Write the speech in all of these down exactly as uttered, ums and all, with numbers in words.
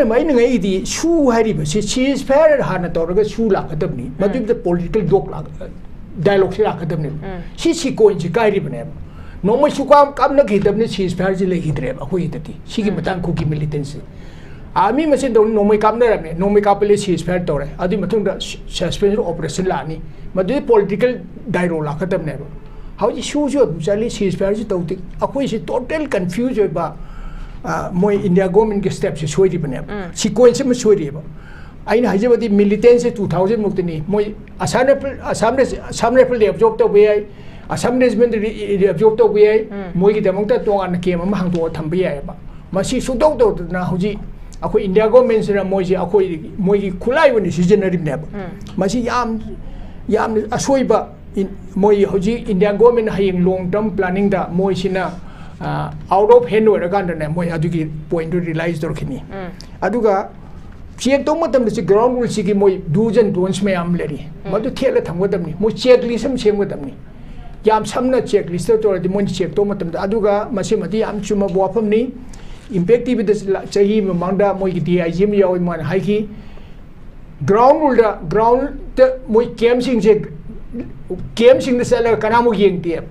ꯑꯩꯅ ꯉꯛꯏꯗꯤ ꯁꯨ ꯍꯥꯏꯔꯤꯕꯁꯤ ceasefire ꯍꯥꯟꯅ ꯇꯧꯔꯒ ꯁꯨ ꯂꯥꯛꯀꯗꯕꯅꯤ, ꯃꯗꯨꯒꯤꯗ political talk ꯂꯥꯛ-, dialogueꯁꯤ ꯂꯥꯛꯀꯗꯕꯅꯦꯕ꯫ ꯁꯤ sequenceꯁꯤ ꯀꯥꯏꯔꯤꯕꯅꯦꯕ꯫ ꯅꯣꯡꯃꯩ ꯁꯨꯀꯥꯞ ꯀꯥꯞꯅꯈꯤꯗꯕꯅꯤ, ceasefireꯁꯤ ꯂꯩꯈꯤꯗ꯭ꯔꯦꯕ ꯑꯩꯈꯣꯏꯒꯤꯗꯗꯤ꯫ ꯁꯤꯒꯤ ꯃꯇꯥꯡ ꯀꯨꯀꯤ militantꯁꯤ army ꯃꯁꯦꯟ ꯇꯧꯅꯤ, ꯅꯣꯡꯃꯩ ꯀꯥꯞꯅꯔꯝꯃꯦ, ꯅꯣꯡꯃꯩ ꯀꯥꯞꯄ ꯂꯩ, ceasefire ꯇꯧꯔꯦ, ꯑꯗꯨꯒꯤ ꯃꯇꯨꯡꯗ suspension of operation ꯂꯥꯛꯑꯅꯤ, ꯃꯗꯨꯗꯤ political dialogue ꯂꯥꯛꯀꯗꯕꯅꯦꯕ꯫ ꯍꯧꯖꯤꯛ ꯁꯨꯁꯨ ꯑꯗꯨꯝ ꯆꯠꯂꯤ, ceasefireꯁꯨ ꯇꯧꯗꯦ꯫ ꯑꯩꯈꯣꯏꯁꯤ total confuse ꯑꯣꯏꯕ, ꯑ, ꯃꯣꯏ India governmentꯀꯤ stepꯁꯦ ꯁꯣꯏꯔꯤꯕꯅꯦꯕ, sequence ꯑꯃ ꯁꯣꯏꯔꯤꯕ꯫ ꯑꯩꯅ ꯍꯥꯏꯖꯕꯗꯤ militantꯁꯦ two thousand ꯃꯨꯛꯇꯅꯤ꯫ ꯃꯣꯏ Assam Rifle, Assam Rif-, Assam Rifle reabsorb ꯇꯧꯕ ꯌꯥꯏ, Assam Regiment re-, reabsorb ꯇꯧꯕ ꯌꯥꯏ, ꯃꯣꯏꯒꯤꯗꯃꯛꯇ ꯇꯣꯉꯥꯟꯅ camp ꯑꯃ ꯍꯥꯡꯗꯣꯛꯑ ꯊꯝꯕ ꯌꯥꯏꯑꯕ꯫ ꯃꯁꯤ ꯁꯨꯡꯇꯧ ꯇꯧꯗꯅ ꯍꯧꯖꯤꯛ ꯑꯩꯈꯣꯏ India governmentꯁꯤꯅ ꯃꯣꯏꯁꯦ ꯑꯩꯈꯣꯏ, ꯃꯣꯏꯒꯤ ꯈꯨꯠꯂꯥꯏ ꯑꯣꯏꯅ ꯁꯤꯖꯤꯟꯅꯔꯤꯕꯅꯦꯕ꯫ ꯃꯁꯤ ꯌꯥꯝ, ꯌꯥꯝꯅ ꯑꯁꯣꯏꯕ꯫ ꯏꯟ-, ꯃꯣꯏ ꯍꯧꯖꯤꯛ Indian government ꯍꯌꯦꯡ long term planningꯗ ꯃꯣꯏꯁꯤꯅ, ꯑ, out of hand ꯑꯣꯏꯔꯀꯥꯟꯗꯅꯦ, ꯃꯣꯏ ꯑꯗꯨꯒꯤ pointꯇꯨ realize ꯇꯧꯔꯛꯈꯤꯅꯤ꯫ ꯑꯗꯨꯒ check ꯇꯧꯕ ꯃꯇꯝꯗ ꯁꯤ ground ruleꯁꯤꯒꯤ ꯃꯣꯏ do's and don'ts ꯃꯌꯥꯝ ꯑꯃ ꯂꯩꯔꯤ꯫ ꯃꯗꯨ ꯊꯦꯠꯂ ꯊꯝꯒꯗꯕꯅꯤ꯫ ꯃꯣꯏ checklist ꯑꯃ ꯁꯦꯝꯒꯗꯕꯅꯤ꯫ ꯌꯥꯝ ꯁꯝꯅ checklist ꯇꯧꯔꯗꯤ ꯃꯣꯏꯅ check ꯇꯧꯕ ꯃꯇꯝꯗ꯫ ꯑꯗꯨꯒ ꯃꯁꯤꯃꯗꯤ ꯌꯥꯝ ꯆꯨꯝꯃꯕ ꯋꯥꯐꯝꯅꯤ꯫ Impact TVꯗ ꯆ-, ꯆꯍꯤ ꯃꯃꯥꯡꯗ ꯃꯣꯏꯒꯤ DIG ꯑꯃ ꯌꯥꯎꯏ, ꯃꯥꯅ ꯍꯥꯏꯈꯤ, ground ruleꯗ, groundꯗ ꯃꯣꯏ campꯁꯤꯡꯁꯦ, campꯁꯤꯡꯗ ꯆꯠꯂꯒ ꯀꯅꯥꯃꯨꯛ ꯌꯦꯡꯗꯦ꯫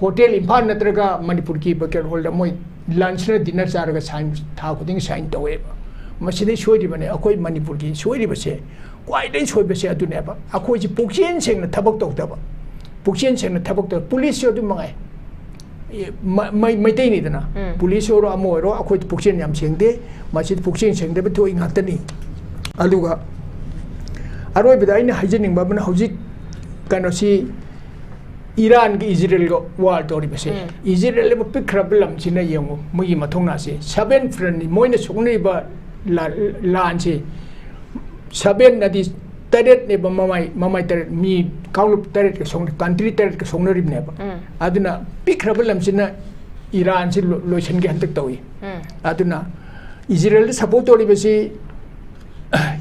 Hotel ꯏꯝꯐꯥꯜ ꯅꯠꯇ꯭ꯔꯒ ꯃꯅꯤꯄꯨꯔꯒꯤ banquet hallꯗ ꯃꯣꯏ lunchꯅ dinner ꯆꯥꯔꯒ sign, ꯊꯥ ꯈꯨꯗꯤꯡꯒꯤ sign ꯇꯧꯋꯦꯕ꯫ ꯃꯁꯤꯗꯩ ꯁꯣꯏꯔꯤꯕꯅꯦ, ꯑꯩꯈꯣꯏ ꯃꯅꯤꯄꯨꯔꯒꯤ ꯁꯣꯏꯔꯤꯕꯁꯦ, ꯈ꯭ꯋꯥꯏꯗꯒꯤ ꯁꯣꯏꯕꯁꯦ ꯑꯗꯨꯅꯦꯕ꯫ ꯑꯩꯈꯣꯏꯁꯦ ꯄꯨꯛꯆꯦꯜ ꯁꯦꯡꯅ ꯊꯕꯛ ꯇꯧꯗꯕ, ꯄꯨꯛꯆꯦꯜ ꯁꯦꯡꯅ ꯊꯕꯛ ꯇꯧ-, policeꯁꯨ ꯑꯗꯨꯝ ꯃꯉꯥꯏ꯫ ꯃ-, ꯃꯩ-, ꯃꯩꯇꯩꯅꯤꯗꯅ, police ꯑꯣꯏꯔꯣ ꯑꯃ ꯑꯣꯏꯔꯣ, ꯑꯩꯈꯣꯏꯗꯤ ꯄꯨꯛꯆꯦꯜ ꯌꯥꯝ ꯁꯦꯡꯗꯦ꯫ ꯃꯁꯤꯗꯤ ꯄꯨꯛꯆꯦꯜ ꯁꯦꯡꯗꯕ ꯊꯣꯛꯏ ꯉꯥꯛꯇꯅꯤ꯫ ꯑꯗꯨꯒ ꯑꯔꯣꯏꯕꯗ ꯑꯩꯅ ꯍꯥꯏꯖꯅꯤꯡꯕ ꯑꯃꯅ, ꯍꯧꯖꯤꯛ ꯀꯩꯅꯣꯁꯤ ꯏꯔꯥꯟꯒ ꯏꯖꯔꯦꯜꯒ war ꯇꯧꯔꯤꯕꯁꯦ, ꯏꯖꯔꯦꯜ ꯑꯃ ꯄꯤꯛꯈ꯭ꯔꯕ ꯂꯝꯁꯤꯅ ꯌꯦꯡꯉꯨ, ꯃꯣꯏꯒꯤ ꯃꯊꯧꯅꯥꯁꯦ seven frontꯅꯤ꯫ ꯃꯣꯏꯅ ꯁꯣꯛꯅꯔꯤꯕ ꯂꯥ-, ꯂꯥꯟꯁꯦ seven ꯑꯗꯤ ꯇꯔꯦꯠꯅꯦꯕ, ꯃꯃꯥꯏ, ꯃꯃꯥꯏ ꯇꯔꯦꯠ, ꯃꯤ ꯀꯥꯡꯂꯨꯞ ꯇꯔꯦꯠꯀ ꯁꯣꯛꯅ-, country ꯇꯔꯦꯠꯀ ꯁꯣꯛꯅꯔꯤꯕꯅꯦꯕ꯫ ꯑꯗꯨꯅ ꯄꯤꯛꯈ꯭ꯔꯕ ꯂꯝꯁꯤꯅ ꯏꯔꯥꯟꯁꯤ ꯂꯣ-, ꯂꯣꯏꯁꯤꯟꯒꯦ ꯍꯟꯗꯛ ꯇꯧꯏ꯫ ꯑꯗꯨꯅ ꯏꯖꯔꯦꯜꯗ support ꯇꯧꯔꯤꯕꯁꯤ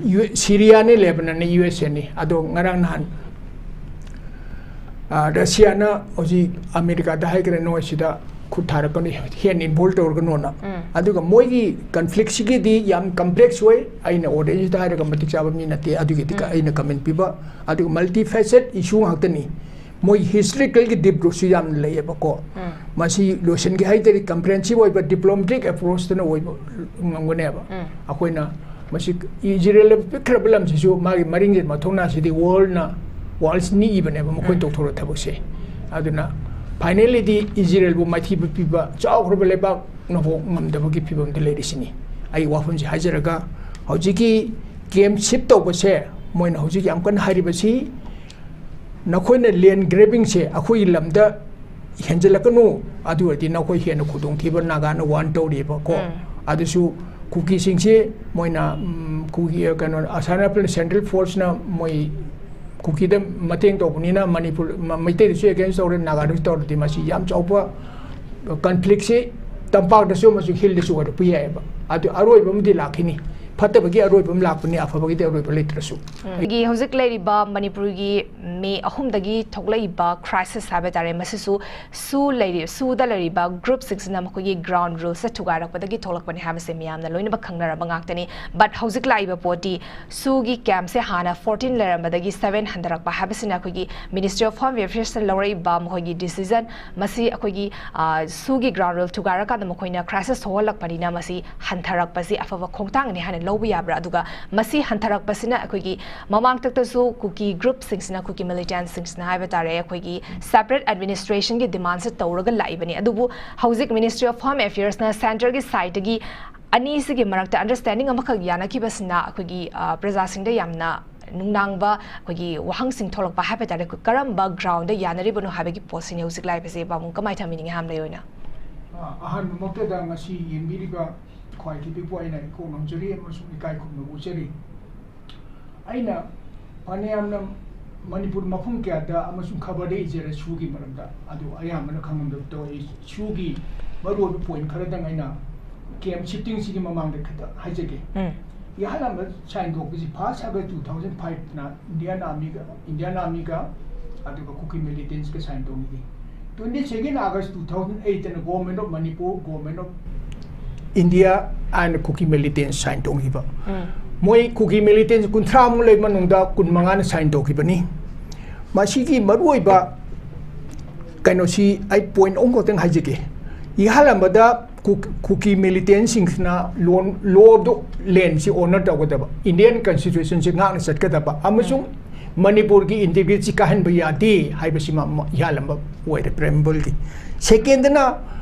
ꯌꯨ-, ꯁꯤꯔꯤꯌꯥꯅꯤ, ꯂꯦꯕꯅꯟꯅꯤ, USAꯅꯤ꯫ ꯑꯗꯣ ꯉꯔꯥꯡ ꯅꯍꯥꯟ, ꯑ, ꯔꯁꯤꯌꯥꯅ ꯍꯧꯖꯤꯛ ꯑꯃꯦꯔꯤꯀꯥꯗ ꯍꯥꯏꯈ꯭ꯔꯦ, ꯅꯣꯏ ꯁꯤꯗ ꯈꯨꯠ ꯊꯥꯔꯛꯀꯅꯨ, ꯍꯦꯟꯅ ꯏꯟꯚꯣꯜꯕ ꯇꯧꯔꯒꯅꯣꯅ꯫ ꯑꯗꯨꯒ ꯃꯣꯏꯒꯤ ꯀꯟꯐ꯭ꯂꯤꯛꯁꯤꯒꯤꯗꯤ ꯌꯥꯝ ꯀꯝꯄ꯭ꯂꯦꯛꯁ ꯑꯣꯏ, ꯑꯩꯅ ꯑꯣꯗꯤꯌꯟꯁꯇ ꯍꯥꯏꯔꯒ ꯃꯇꯤꯛ ꯆꯥꯕ ꯃꯤ ꯅꯠꯇꯦ, ꯑꯗꯨꯒꯤꯗꯤ ꯑꯩꯅ ꯀꯃꯦꯟ ꯄꯤꯕ꯫ ꯑꯗꯨꯒ ꯃꯜꯇꯤ ꯐꯦꯁꯦꯠ ꯏꯁꯨ ꯉꯥꯛꯇꯅꯤ꯫ ꯃꯣꯏ ꯍꯤꯁꯇꯣꯔꯤꯀꯦꯜꯒꯤ ꯗꯤꯞ ꯔꯨꯠꯁꯨ ꯌꯥꯝꯅ ꯂꯩꯌꯦꯕꯀꯣ꯫ ꯃꯁꯤ ꯂꯣꯏꯁꯤꯟꯒꯦ ꯍꯥꯏ ꯇꯥꯔꯗꯤ ꯀꯝꯄ꯭ꯔꯤꯍꯦꯟꯁꯤꯚ ꯑꯣꯏꯕ ꯗꯤꯄ꯭ꯂꯣꯃꯦꯇꯤꯛ ꯑꯦꯄ꯭ꯔꯣꯆꯇꯅ ꯑꯣꯏꯕ ꯉꯝꯒꯅꯦꯕ꯫ ꯑꯩꯈꯣꯏꯅ ꯃꯁꯤ ꯏꯖꯔꯦꯜ ꯄꯤꯛꯈ꯭ꯔꯕ ꯂꯝꯁꯤꯁꯨ ꯃꯥꯒꯤ ꯃꯔꯤꯡꯖꯦꯜ ꯃꯊꯧꯅꯥꯁꯤꯗꯤ ꯋꯥꯔꯜꯅ, ꯋꯥꯔꯜꯁ ꯅꯤꯛꯏꯕꯅꯦꯕ ꯃꯈꯣꯏꯅ ꯇꯧꯊꯣꯔꯛꯄ ꯊꯕꯛꯁꯦ꯫ ꯑꯗꯨꯅ ꯐꯥꯏꯅꯦꯜꯂꯤꯗꯤ ꯏꯖꯔꯦꯜꯕꯨ ꯃꯥꯏꯊꯤꯕ ꯄꯤꯕ ꯆꯥꯎꯈ꯭ꯔꯕ ꯂꯩꯕꯥꯛꯅꯐꯥꯎ ꯉꯝꯗꯕꯒꯤ ꯐꯤꯕꯝꯗ ꯂꯩꯔꯤꯁꯤꯅꯤ꯫ ꯑꯩ ꯋꯥꯐꯝꯁꯤ ꯍꯥꯏꯖꯔꯒ, ꯍꯧꯖꯤꯛꯀꯤ ꯀꯦꯝꯞ ꯁꯤꯐ ꯇꯧꯕꯁꯦ ꯃꯣꯏꯅ ꯍꯧꯖꯤꯛ ꯌꯥꯝ ꯀꯟꯅ ꯍꯥꯏꯔꯤꯕꯁꯤ, ꯅꯈꯣꯏꯅ ꯂꯦꯟ ꯒ꯭ꯔꯦꯕꯤꯡꯁꯦ ꯑꯩꯈꯣꯏꯒꯤ ꯂꯝꯗ ꯍꯦꯟꯖꯜꯂꯛꯀꯅꯨ, ꯑꯗꯨ ꯑꯣꯏꯔꯗꯤ ꯅꯈꯣꯏ ꯍꯦꯟꯅ ꯈꯨꯗꯣꯡꯊꯤꯕ ꯅꯥꯒꯥꯅ ꯋꯥꯟ ꯇꯧꯔꯤꯕꯀꯣ꯫ ꯑꯗꯨꯁꯨ ꯀꯨꯀꯤꯁꯤꯡꯁꯦ ꯃꯣꯏꯅ, ꯎꯝ, ꯀꯨꯀꯤ, ꯀꯩꯅꯣ, ꯑꯁꯥꯝ ꯔꯥꯏꯐꯜ ꯁꯦꯟꯇ꯭ꯔꯦꯜ ꯐꯣꯔꯁꯅ ꯃꯣꯏ ꯀꯨꯀꯤꯗ ꯃꯇꯦꯡ ꯇꯧꯕꯅꯤꯅ ꯃꯅꯤꯄꯨꯔ, ꯃ-, ꯃꯩꯇꯩꯗꯁꯨ ꯑꯦꯒꯦꯟꯁ ꯇꯧꯔꯦ, ꯅꯥꯒꯥꯗꯁꯨ ꯇꯧꯔꯗꯤ ꯃꯁꯤ ꯌꯥꯝ ꯆꯥꯎꯕ ꯀꯟꯐ꯭ꯂꯤꯛꯁꯤ ꯇꯝꯄꯥꯛꯇꯁꯨ ꯑꯃꯁꯨꯡ ꯍꯤꯜꯗꯁꯨ ꯑꯣꯏꯔꯛꯄ ꯌꯥꯏꯑꯕ꯫ ꯑꯗꯨ ꯑꯔꯣꯏꯕ ꯑꯃꯗꯤ ꯂꯥꯛꯈꯤꯅꯤ꯫ ꯐꯠꯇꯕꯒꯤ ꯑꯔꯣꯏꯕ ꯑꯃ ꯂꯥꯛꯄꯅꯤ, ꯑꯐꯕꯒꯤꯗꯤ ꯑꯔꯣꯏꯕ ꯂꯩꯇ꯭ꯔꯁꯨ꯫ ꯑꯩꯒꯤ ꯍꯧꯖꯤꯛ ꯂꯩꯔꯤꯕ ꯃꯅꯤꯄꯨꯔꯒꯤ ꯃꯦ ꯑꯍꯨꯝꯗꯒꯤ ꯊꯣꯛꯂꯛꯏꯕ ꯀ꯭ꯔꯥꯏꯁꯤꯁ ꯍꯥꯏꯕ ꯇꯥꯔꯦ, ꯃꯁꯤꯁꯨ ꯁꯨ ꯂꯩꯔꯤ-, ꯁꯨꯗ ꯂꯩꯔꯤꯕ ꯒ꯭ꯔꯨꯞꯁꯤꯡꯁꯤꯅ ꯃꯈꯣꯏꯒꯤ ꯒ꯭ꯔꯥꯎꯟ ꯔꯨꯜꯁꯇ ꯊꯨꯒꯥꯏꯔꯛꯄꯗꯒꯤ ꯊꯣꯛꯂꯛꯄꯅꯤ ꯍꯥꯏꯕꯁꯦ ꯃꯤꯌꯥꯝꯅ ꯂꯣꯏꯅꯃꯛ ꯈꯪꯅꯔꯕ ꯉꯥꯛꯇꯅꯤ꯫ But ꯍꯧꯖꯤꯛ ꯂꯥꯛꯏꯕ ꯄꯣꯠꯇꯤ ꯁꯨꯒꯤ ꯀꯦꯝꯞꯁꯦ ꯍꯥꯟꯅ ꯐꯣꯔꯇꯤꯟ ꯂꯩꯔꯝꯕꯗꯒꯤ ꯁꯚꯦꯟ ꯍꯟꯊꯔꯛꯄ ꯍꯥꯏꯕꯁꯤꯅ ꯑꯩꯈꯣꯏꯒꯤ Ministry of Home Affairsꯅ ꯂꯧꯔꯛꯏꯕ ꯃꯈꯣꯏꯒꯤ ꯗꯤꯁꯤꯖꯟ, ꯃꯁꯤ ꯑꯩꯈꯣꯏꯒꯤ, ꯑ, ꯁꯨꯒꯤ ꯒ꯭ꯔꯥꯎꯟ ꯔꯨꯜ ꯊꯨꯒꯥꯏꯔꯀꯥꯟꯗ ꯃꯈꯣꯏꯅ ꯀ꯭ꯔꯥꯏꯁꯤꯁ ꯊꯣꯛꯍꯜꯂꯛꯄꯅꯤꯅ ꯃꯁꯤ ꯍꯟꯊꯔꯛꯄꯁꯤ ꯑꯐꯕ ꯈꯣꯡꯊꯥꯡꯅꯤ ꯍꯥꯏꯅ ꯂꯧꯕ ꯌꯥꯕ꯭ꯔꯥ? ꯑꯗꯨꯒ ꯃꯁꯤ ꯍꯟꯊꯔꯛꯄꯁꯤꯅ ꯑꯩꯈꯣꯏꯒꯤ ꯃꯃꯥꯡꯇꯛꯇꯁꯨ ꯀꯨꯀꯤ ꯒ꯭ꯔꯨꯞꯁꯤꯡꯁꯤꯅ, ꯀꯨꯀꯤ ꯃꯤꯂꯤꯇꯦꯟꯠꯁꯤꯡꯁꯤꯅ ꯍꯥꯏꯕ ꯇꯥꯔꯦ, ꯑꯩꯈꯣꯏꯒꯤ ꯁꯦꯄꯔꯦꯠ ꯑꯦꯗꯃꯤꯅꯤꯁꯇ꯭ꯔꯦꯁꯟꯒꯤ ꯗꯤꯃꯥꯟꯁꯦ ꯇꯧꯔꯒ ꯂꯥꯛꯏꯕꯅꯤ꯫ ꯑꯗꯨꯕꯨ ꯍꯧꯖꯤꯛ Ministry of Home Affairsꯅ ꯁꯦꯟꯇꯔꯒꯤ ꯁꯥꯏꯠꯇꯒꯤ ꯑꯅꯤꯁꯤꯒꯤ ꯃꯔꯛꯇ ꯑꯟꯗꯔꯁ꯭ꯇꯦꯟꯗꯤꯡ ꯑꯃꯈꯛ ꯌꯥꯅꯈꯤꯕꯁꯤꯅ ꯑꯩꯈꯣꯏꯒꯤ, ꯑ, ꯄ꯭ꯔꯖꯥꯁꯤꯡꯗ ꯌꯥꯝꯅ ꯅꯨꯡꯅꯥꯡꯕ ꯑꯩꯈꯣꯏꯒꯤ ꯋꯥꯍꯪꯁꯤꯡ ꯊꯣꯛꯂꯛꯄ ꯍꯥꯏꯕ ꯇꯥꯔꯦ꯫ ꯑꯩꯈꯣꯏ ꯀꯔꯝꯕ ꯒ꯭ꯔꯥꯎꯟꯗ ꯌꯥꯅꯔꯤꯕꯅꯣ ꯍꯥꯏꯕꯒꯤ ꯄꯣꯠꯁꯤꯅꯤ ꯍꯧꯖꯤꯛ ꯂꯥꯛꯏꯕꯁꯦ꯫ ꯄꯥꯕꯨꯡ, ꯀꯃꯥꯏꯅ ꯊꯝꯕꯤꯅꯤꯡꯉꯤ ꯍꯥꯝꯂꯩ ꯑꯣꯏꯅ? ꯑ, ꯑꯍꯥꯟꯕꯃꯛꯇꯗ ꯉꯁꯤ ꯌꯦꯡꯕꯤꯔꯤꯕ ꯈ꯭ꯋꯥꯏꯗꯒꯤ ꯄꯤꯛꯄ ꯑꯩꯅ ꯏꯀꯣꯛ ꯅꯣꯝꯖꯔꯤ ꯑꯃꯁꯨꯡ ꯏꯀꯥꯏ ꯈꯨꯝꯅꯕ ꯎꯠꯆꯔꯤ꯫ ꯑꯩꯅ ꯐꯅꯌꯥꯝꯅ ꯃꯅꯤꯄꯨꯔ ꯃꯐꯝ ꯀꯌꯥꯗ ꯑꯃꯁꯨꯡ ꯈꯕꯔꯗ ꯏꯖꯔꯦ ꯁꯨꯒꯤ ꯃꯔꯝꯗ, ꯑꯗꯨ ꯑꯌꯥꯝꯕꯅ ꯈꯪꯉꯝꯗꯕ ꯇꯧꯏ꯫ ꯁꯨꯒꯤ ꯃꯔꯨꯑꯣꯏꯕ ꯄꯣꯏꯟꯠ ꯈꯔꯗꯪ ꯑꯩꯅ ꯀꯦꯝꯞ ꯁꯤꯐꯇꯤꯡꯁꯤꯒꯤ ꯃꯃꯥꯡꯗ ꯈꯤꯇ ꯍꯥꯏꯖꯒꯦ꯫ ꯎꯝ꯫ ꯏꯍꯥꯟ ꯍꯥꯟꯕ ꯁꯥꯏꯟ ꯇꯧꯕꯁꯤ ꯐꯥꯔꯁ ꯑꯥꯒꯁ ꯇꯨ ꯊꯥꯎꯖꯟ ꯐꯥꯏꯚꯅ ꯏꯟꯗꯤꯌꯥꯟ ꯑꯥꯔꯃꯤꯒ, ꯏꯟꯗꯤꯌꯥꯟ ꯑꯥꯔꯃꯤꯒ ꯑꯗꯨꯒ ꯀꯨꯀꯤ ꯃꯤꯂꯤꯇꯦꯟꯠꯁꯀ ꯁꯥꯏꯟ ꯇꯧꯅꯈꯤ꯫ Twenty second August two thousand eight ꯅ Government of Manipur, Government of India and Kuki militants sign ꯇꯧꯈꯤꯕ꯫ ꯃꯣꯏ Kuki militants ꯀꯨꯟꯊ꯭ꯔꯥ ꯃꯨꯛ ꯂꯩ ꯃꯅꯨꯡꯗ ꯀꯨꯟ ꯃꯉꯥꯅ sign ꯇꯧꯈꯤꯕꯅꯤ꯫ ꯃꯁꯤꯒꯤ ꯃꯔꯨꯑꯣꯏꯕ ꯀꯩꯅꯣꯁꯤ ꯑꯩ point ꯑꯍꯨꯝ ꯈꯛꯇꯪ ꯍꯥꯏꯖꯒꯦ꯫ ꯏꯍꯥꯟ ꯍꯥꯟꯕꯗ ꯀꯨ-, ꯀꯨꯀꯤ militantꯁꯤꯡꯁꯤꯅ law, law of the land ꯁꯤ honor ꯇꯧꯒꯗꯕ, Indian Constitution ꯁꯤ ꯉꯥꯛꯅ ꯆꯠꯀꯗꯕ, ꯑꯃꯁꯨꯡ ꯃꯅꯤꯄꯨꯔꯒꯤ integrity ꯀꯥꯏꯍꯟꯕ ꯌꯥꯗꯦ ꯍꯥꯏꯕꯁꯤꯃ ꯑꯃ ꯏꯍꯥꯟ ꯍꯥꯟꯕ ꯑꯣꯏꯔꯦ preamble ꯒꯤ꯫ Second ꯅ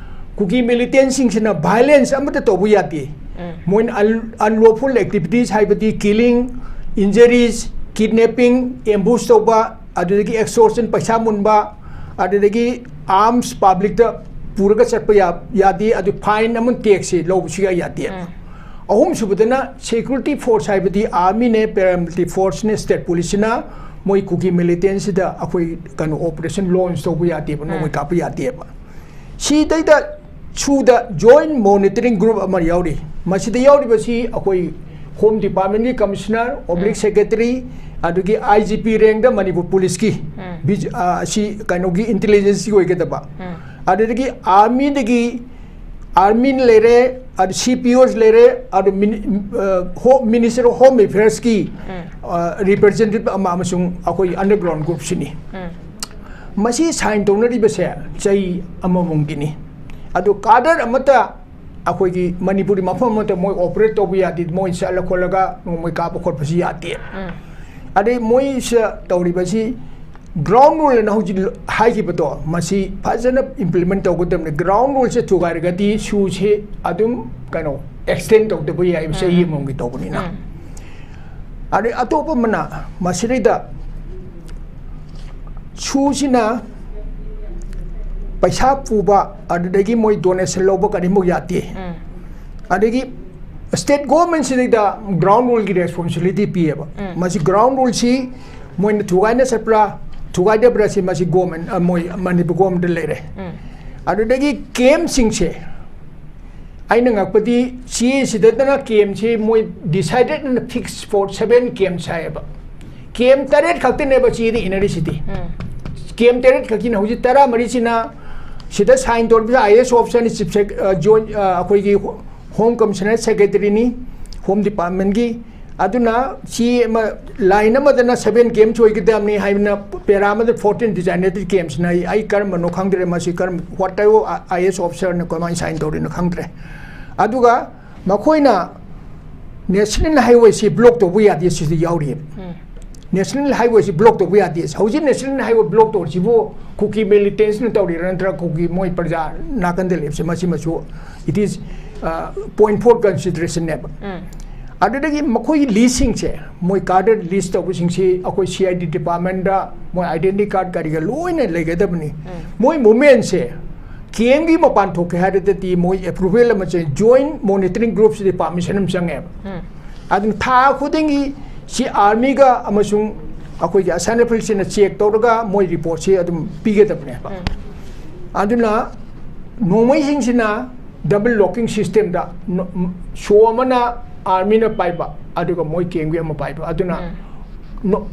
ꯀꯨꯀꯤ militantꯁꯤꯡꯁꯤꯅ violence ꯑꯃꯠꯇ ꯇꯧꯕ ꯌꯥꯗꯦ꯫ ꯃꯣꯏꯅ un-, unlawful activities ꯍꯥꯏꯕꯗꯤ killing, injuries, kidnapping, ambush ꯇꯧꯕ, ꯑꯗꯨꯗꯒꯤ extortion, ꯄꯩꯁꯥ ꯃꯨꯟꯕ, ꯑꯗꯨꯗꯒꯤ arms publicꯇ ꯄꯨꯔꯒ ꯆꯠꯄ ꯌꯥ-, ꯌꯥꯗꯦ, ꯑꯗꯨ fine ꯑꯃ tax ꯁꯤ ꯂꯧꯕ ꯁꯨꯡꯌꯥ ꯌꯥꯗꯦ꯫ ꯑꯍꯨꯝꯁꯨꯕꯗꯅ security force ꯍꯥꯏꯕꯗꯤ army ꯅꯦ, paramilitary force ꯅꯦ, state police ꯁꯤꯅ ꯃꯣꯏ ꯀꯨꯀꯤ militantꯁꯤꯗ ꯑꯩꯈꯣꯏ ꯀꯩꯅꯣ operation launch ꯇꯧꯕ ꯌꯥꯗꯦꯕ, ꯅꯣꯡꯃꯩ ꯀꯥꯞꯄ ꯌꯥꯗꯦꯕ꯫ ꯁꯤꯗꯩꯗ ꯁꯨꯗ joint monitoring group ꯑꯃ ꯌꯥꯎꯔꯤ꯫ ꯃꯁꯤꯗ ꯌꯥꯎꯔꯤꯕꯁꯤ ꯑꯩꯈꯣꯏ Home Departmentꯀꯤ Commissioner, oblique secretary, ꯑꯗꯨꯒꯤ I G P rank the Manipur police ꯀꯤ ꯕꯤꯖ-, ꯑ, ꯁꯤ ꯀꯩꯅꯣꯒꯤ intelligence ꯀꯤ ꯑꯣꯏꯒꯗꯕ꯫ ꯑꯗꯨꯗꯒꯤ army ꯗꯒꯤ army ꯂꯩꯔꯦ, ꯑꯗꯨ C P Os ꯂꯩꯔꯦ, ꯑꯗꯨ ꯃꯤꯅꯤ-, ꯑ, Home, Minister of Home Affairs ꯀꯤ, ꯑ, representative ꯑꯃ ꯑꯃꯁꯨꯡ ꯑꯩꯈꯣꯏ underground group ꯁꯤꯅꯤ꯫ ꯃꯁꯤ sign ꯇꯧꯅꯔꯤꯕꯁꯦ ꯆꯍꯤ ꯑꯃꯃꯝꯒꯤꯅꯤ꯫ ꯑꯗꯨ cadre ꯑꯃꯠꯇ ꯑꯩꯈꯣꯏꯒꯤ ꯃꯅꯤꯄꯨꯔꯒꯤ ꯃꯐꯝ ꯑꯃꯠꯇ ꯃꯣꯏ operate ꯇꯧꯕ ꯌꯥꯗꯦ, ꯃꯣꯏ ꯆꯠꯂ ꯈꯣꯠꯂꯒ ꯅꯣꯡꯃꯩ ꯀꯥꯞꯄ ꯈꯣꯠꯄꯁꯤ ꯌꯥꯗꯦ꯫ ꯑꯗꯩ ꯃꯣꯏꯁꯤꯗ ꯇꯧꯔꯤꯕꯁꯤ ground rule ꯑꯅ ꯍꯧꯖꯤꯛ ꯍꯥꯏꯈꯤꯕꯗꯣ, ꯃꯁꯤ ꯐꯖꯅ implement ꯇꯧꯒꯗꯕꯅꯤ꯫ Ground rule ꯁꯦ ꯊꯨꯒꯥꯏꯔꯒꯗꯤ ꯁꯨꯁꯦ ꯑꯗꯨꯝ ꯀꯩꯅꯣ extend ꯇꯧꯗꯕ ꯌꯥꯏ, ꯆꯍꯤ ꯑꯃꯃꯝꯒꯤ ꯇꯧꯕꯅꯤꯅ꯫ ꯑꯗꯩ ꯑꯇꯣꯞꯄ ꯑꯃꯅ ꯃꯁꯤꯗꯩꯗ ꯁꯨꯁꯤꯅ ꯄꯩꯁꯥ ꯄꯨꯕ, ꯑꯗꯨꯗꯒꯤ ꯃꯣꯏ donation ꯂꯧꯕ ꯀꯔꯤꯃꯨꯛ ꯌꯥꯗꯦ꯫ ꯑꯗꯒꯤ state government ꯁꯤꯗꯩꯗ ground rule ꯒꯤ responsibility ꯄꯤꯌꯦꯕ꯫ ꯃꯁꯤ ground rule ꯁꯤ ꯃꯣꯏꯅ ꯊꯨꯒꯥꯏꯅ ꯆꯠꯄ꯭ꯔꯥ, ꯊꯨꯒꯥꯏꯗꯕ꯭ꯔꯥ ꯁꯤ ꯃꯁꯤ government, ꯑ, ꯃꯣꯏ ꯃꯅꯤꯄꯨꯔ government ꯗ ꯂꯩꯔꯦ꯫ ꯑꯗꯨꯗꯒꯤ camp ꯁꯤꯡꯁꯦ ꯑꯩꯅ ꯉꯛꯄꯗꯤ ꯆꯦꯁꯤꯗꯅ camp ꯁꯤ ꯃꯣꯏ decided and fixed for seven camps ꯍꯥꯏꯌꯦꯕ꯫ Camp ꯇꯔꯦꯠ ꯈꯛꯇꯅꯦꯕ ꯆꯦꯗ ꯏꯅꯔꯤꯁꯤꯗꯤ꯫ ꯀꯦꯝ ꯇꯔꯦꯠ ꯈꯛꯀꯤꯅ ꯍꯧꯖꯤꯛ ꯇꯔꯥꯃꯔꯤꯁꯤꯅ ꯁꯤꯗ sign ꯇꯧꯔꯤꯕꯁꯤ I A S ꯑꯣꯐꯤꯁꯔꯅꯤ, chief ꯁꯦꯛ-, ꯑ, ꯖꯣꯏꯟ, ꯑ, ꯑꯩꯈꯣꯏꯒꯤ ꯍꯣꯝ ꯀꯃꯤꯁꯅꯔ ꯁꯦꯀ꯭ꯔꯦꯇꯔꯤꯅꯤ, ꯍꯣꯝ ꯗꯤꯄꯥꯔꯠꯃꯦꯟꯒꯤ꯫ ꯑꯗꯨꯅ ꯁꯤ ꯑꯃ, ꯂꯥꯏꯟ ꯑꯃꯗꯅ ꯁꯚꯦꯟ ꯀꯦꯝꯁ ꯑꯣꯏꯒꯗꯕꯅꯤ ꯍꯥꯏꯕꯅ ꯄꯦꯔꯥ ꯑꯃꯗ ꯐꯣꯔꯇꯤꯟ ꯗꯤꯖꯥꯏꯅꯦꯇꯦꯠ ꯀꯦꯝꯁꯅ ꯑꯩ, ꯑꯩ ꯀꯔꯝꯕꯅꯣ ꯈꯪꯗ꯭ꯔꯦ, ꯃꯁꯤ ꯀꯔꯝ, what type of I A S officerꯅ ꯀꯃꯥꯏꯅ ꯁꯥꯏꯟ ꯇꯧꯔꯤꯅꯣ ꯈꯪꯗ꯭ꯔꯦ꯫ ꯑꯗꯨꯒ ꯃꯈꯣꯏꯅ ꯅꯦꯁꯅꯦꯜ ꯍꯥꯏꯋꯦꯁꯤ ꯕ꯭ꯂꯣꯛ ꯇꯧꯕ ꯌꯥꯗꯦ, ꯁꯤꯗ ꯌꯥꯎꯔꯤꯑꯕ꯫ ꯅꯦꯁꯅꯦꯜ ꯍꯥꯏꯋꯦꯁꯤ ꯕ꯭ꯂꯣꯛ ꯇꯧꯕ ꯌꯥꯗꯦ꯫ ꯍꯧꯖꯤꯛ ꯅꯦꯁꯅꯦꯜ ꯍꯥꯏꯋꯦ ꯕ꯭ꯂꯣꯛ ꯇꯧꯔꯤꯁꯤꯕꯨ ꯀꯨꯀꯤ ꯃꯤꯂꯤꯇꯦꯟꯁꯅ ꯇꯧꯔꯤꯔꯥ, ꯅꯠꯇ꯭ꯔꯒ ꯀꯨꯀꯤ ꯃꯣꯏ ꯄ꯭ꯔꯖꯥ ꯅꯥꯀꯟꯗ ꯂꯩꯕꯁꯦ, ꯃꯁꯤꯃꯁꯨ it is point four considerationꯅꯦꯕ꯫ ꯑꯗꯨꯗꯒꯤ ꯃꯈꯣꯏꯒꯤ ꯂꯤꯁꯁꯤꯡꯁꯦ, ꯃꯣꯏ ꯀꯥꯗꯔ ꯂꯤꯁ ꯇꯧꯕꯁꯤꯡꯁꯤ ꯑꯩꯈꯣꯏ ꯁꯤ ꯑꯥꯏ ꯗꯤ ꯗꯤꯄꯥꯔꯠꯃꯦꯟꯗ ꯃꯣꯏ ꯑꯥꯏꯗꯦꯟꯇꯤ ꯀꯥꯔꯗ ꯀꯔꯤꯒ ꯂꯣꯏꯅ ꯂꯩꯒꯗꯕꯅꯤ꯫ ꯃꯣꯏ ꯃꯨꯞꯃꯦꯟꯁꯦ ꯀꯦꯝꯒꯤ ꯃꯄꯥꯟ ꯊꯣꯛꯀꯦ ꯍꯥꯏꯔꯒꯗꯤ ꯃꯣꯏ ꯑꯦꯄ꯭ꯔꯨꯚꯦꯜ ꯑꯃ ꯆꯪꯉꯤ, ꯖꯣꯏꯟ ꯃꯣꯅꯤꯇꯔꯤꯡ ꯒ꯭ꯔꯨꯞꯁꯤꯗꯤ ꯄꯥꯔꯃꯤꯁꯟ ꯑꯃ ꯆꯪꯉꯦꯕ꯫ ꯑꯗꯨꯅ ꯊꯥ ꯈꯨꯗꯤꯡꯒꯤ ꯁꯤ ꯑꯥꯔꯃꯤꯒ ꯑꯃꯁꯨꯡ ꯑꯩꯈꯣꯏꯒꯤ ꯑꯁꯥꯝ ꯔꯥꯏꯐꯜꯁꯤꯅ ꯆꯦꯛ ꯇꯧꯔꯒ ꯃꯣꯏ ꯔꯤꯄꯣꯔꯠꯁꯤ ꯑꯗꯨꯝ ꯄꯤꯒꯗꯕꯅꯦꯕ꯫ ꯑꯗꯨꯅ ꯅꯣꯡꯃꯩꯁꯤꯡꯁꯤꯅ ꯗꯕꯜ ꯂꯣꯀꯤꯡ ꯁꯤꯁꯇꯦꯝꯗ ꯅꯣ-, ꯁꯣ ꯑꯃꯅ ꯑꯥꯔꯃꯤꯅ ꯄꯥꯏꯕ, ꯑꯗꯨꯒ ꯃꯣꯏ ꯀꯦꯝꯒꯤ ꯑꯃ ꯄꯥꯏꯕ꯫ ꯑꯗꯨꯅ ꯅꯣ-,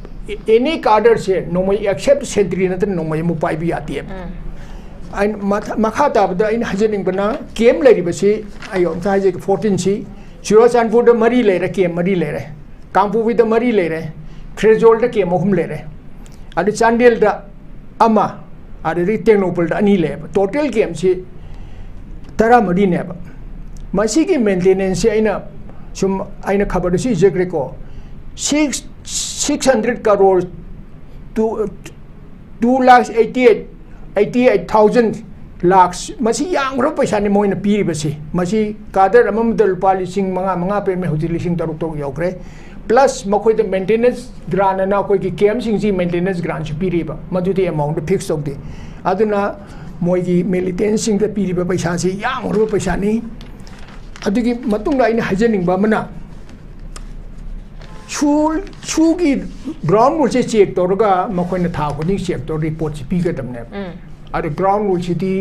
ꯑꯦꯅꯤ ꯀꯥꯗꯔꯁꯦ ꯅꯣꯡꯃꯩ ꯑꯦꯛꯁꯦꯞ ꯁꯦꯟꯇ꯭ꯔꯤ ꯅꯠꯇꯅ ꯅꯣꯡꯃꯩ ꯑꯃ ꯄꯥꯏꯕ ꯌꯥꯗꯦꯕ꯫ ꯑꯩꯅ ꯃꯊ-, ꯃꯈꯥ ꯇꯥꯕꯗ ꯑꯩꯅ ꯍꯥꯏꯖꯅꯤꯡꯕꯅ, ꯀꯦꯝ ꯂꯩꯔꯤꯕꯁꯤ ꯑꯩ ꯑꯝꯇ ꯍꯥꯏꯖꯒꯦ, ꯐꯣꯔꯇꯤꯟꯁꯤ ꯆꯨꯔꯥꯆꯥꯟꯄꯨꯔꯗ ꯃꯔꯤ ꯂꯩꯔꯦ, ꯀꯦꯝ ꯃꯔꯤ ꯂꯩꯔꯦ, ꯀꯥꯡꯄꯣꯛꯄꯤꯗ ꯃꯔꯤ ꯂꯩꯔꯦ, ꯐ꯭ꯔꯦꯖꯣꯜꯗ ꯀꯦꯝ ꯑꯍꯨꯝ ꯂꯩꯔꯦ, ꯑꯗꯨ ꯆꯥꯟꯗꯦꯜꯗ ꯑꯃ, ꯑꯗꯨꯗꯒꯤ ꯇꯦꯡꯅꯧꯄꯜꯗ ꯑꯅꯤ ꯂꯩꯌꯦꯕ꯫ ꯇꯣꯇꯦꯜ ꯀꯦꯝꯁꯤ ꯇꯔꯥꯃꯔꯤꯅꯦꯕ꯫ ꯃꯁꯤꯒꯤ ꯃꯦꯟꯇꯦꯅꯦꯟꯁꯁꯤ ꯑꯩꯅ ꯁꯨꯝ, ꯑꯩꯅ ꯈꯕꯔꯗꯁꯨ ꯏꯖꯈ꯭ꯔꯦꯀꯣ, six, six hundred crore, two, two lakh eighty eight, eighty eight thousand lakhs, ꯃꯁꯤ ꯌꯥꯝꯈ꯭ꯔꯕ ꯄꯩꯁꯥꯅꯤ ꯃꯣꯏꯅ ꯄꯤꯔꯤꯕꯁꯤ꯫ ꯃꯁꯤ ꯀꯥꯗꯔ ꯑꯃꯃꯝꯗ ꯂꯨꯄꯥ ꯂꯤꯁꯤꯡ ꯃꯉꯥ, ꯃꯉꯥ ꯄꯤꯔꯝꯃꯦ, ꯍꯧꯖꯤꯛ ꯂꯤꯁꯤꯡ ꯇꯔꯨꯛ, ꯇꯔꯨꯛ ꯌꯧꯈ꯭ꯔꯦ꯫ ꯄ꯭ꯂꯁ ꯃꯈꯣꯏꯗ ꯃꯦꯟꯇꯦꯅꯦꯟꯁ ꯒ꯭ꯔꯥꯟ ꯑꯅ ꯑꯩꯈꯣꯏꯒꯤ ꯀꯦꯝꯁꯤꯡꯁꯤ ꯃꯦꯟꯇꯦꯅꯦꯟꯁ ꯒ꯭ꯔꯥꯟꯁꯨ ꯄꯤꯔꯤꯕ, ꯃꯗꯨꯗꯤ ꯑꯦꯃꯥꯎꯟꯗ ꯐꯤꯛꯁ ꯇꯧꯗꯦ꯫ ꯑꯗꯨꯅ ꯃꯣꯏꯒꯤ ꯃꯤꯂꯤꯇꯦꯟꯁꯤꯡꯗ ꯄꯤꯔꯤꯕ ꯄꯩꯁꯥꯁꯤ ꯌꯥꯝꯈ꯭ꯔꯕ ꯄꯩꯁꯥꯅꯤ꯫ ꯑꯗꯨꯒꯤ ꯃꯇꯨꯡꯗ ꯑꯩꯅ ꯍꯥꯏꯖꯅꯤꯡꯕ ꯑꯃꯅ, ꯁꯨ-, ꯁꯨꯒꯤ ꯒ꯭ꯔꯥꯎꯟ ꯔꯨꯜꯁꯦ ꯆꯦꯛ ꯇꯧꯔꯒ ꯃꯈꯣꯏꯅ ꯊꯥ ꯈꯨꯗꯤꯡ ꯆꯦꯛ ꯇꯧꯔ ꯔꯤꯄꯣꯔꯠꯁꯤ ꯄꯤꯒꯗꯕꯅꯦꯕ꯫ ꯑꯗꯣ ꯒ꯭ꯔꯥꯎꯟ ꯔꯨꯜꯁꯤꯗꯤ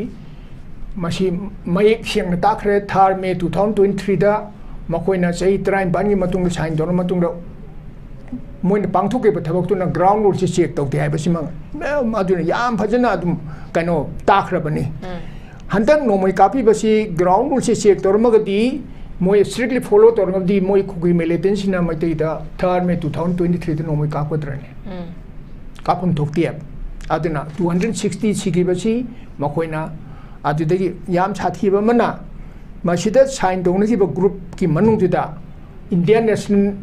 ꯃꯁꯤ ꯃꯌꯦꯛ ꯁꯦꯡꯅ ꯇꯥꯛꯈ꯭ꯔꯦ, ꯊꯥꯔ ꯃꯦ two thousand twenty threeꯗ ꯃꯈꯣꯏꯅ ꯆꯍꯤ ꯇꯔꯥꯅꯤꯄꯥꯟꯒꯤ ꯃꯇꯨꯡꯗ ꯁꯥꯏꯟ ꯇꯧꯔ ꯃꯇꯨꯡꯗ ꯃꯣꯏꯅ ꯄꯥꯡꯊꯣꯛꯈꯤꯕ ꯊꯕꯛꯇꯨꯅ ground rule ꯁꯤ check ꯇꯧꯗꯦ ꯍꯥꯏꯕꯁꯤꯃ ꯃꯌꯥꯝ ꯑꯗꯨꯅ ꯌꯥꯝ ꯐꯖꯅ ꯑꯗꯨꯝ ꯀꯩꯅꯣ ꯇꯥꯈ꯭ꯔꯕꯅꯤ꯫ ꯍꯟꯗꯛ ꯅꯣꯡꯃꯩ ꯀꯥꯞꯄꯤꯕꯁꯤ ground rule ꯁꯤ check ꯇꯧꯔꯝꯃꯒꯗꯤ, ꯃꯣꯏ strictly follow ꯇꯧꯔꯝꯃꯒꯗꯤ, ꯃꯣꯏ ꯈꯨꯀꯤ militantꯁꯤꯡꯅ ꯃꯩꯇꯩꯗ ꯊꯥꯔ ꯃꯦ two thousand twenty threeꯗ ꯅꯣꯡꯃꯩ ꯀꯥꯞꯀꯗ꯭ꯔꯅꯦ? ꯀꯥꯞꯐꯝ ꯊꯣꯛꯇꯦꯕ꯫ ꯑꯗꯨꯅ two hundred sixty ꯁꯤꯈꯤꯕꯁꯤ ꯃꯈꯣꯏꯅ ꯑꯗꯨꯗꯒꯤ ꯌꯥꯝ ꯁꯥꯊꯤꯕ ꯑꯃꯅ, ꯃꯁꯤꯗ sign ꯇꯧꯅꯈꯤꯕ groupꯀꯤ ꯃꯅꯨꯡꯗꯨꯗ Indian national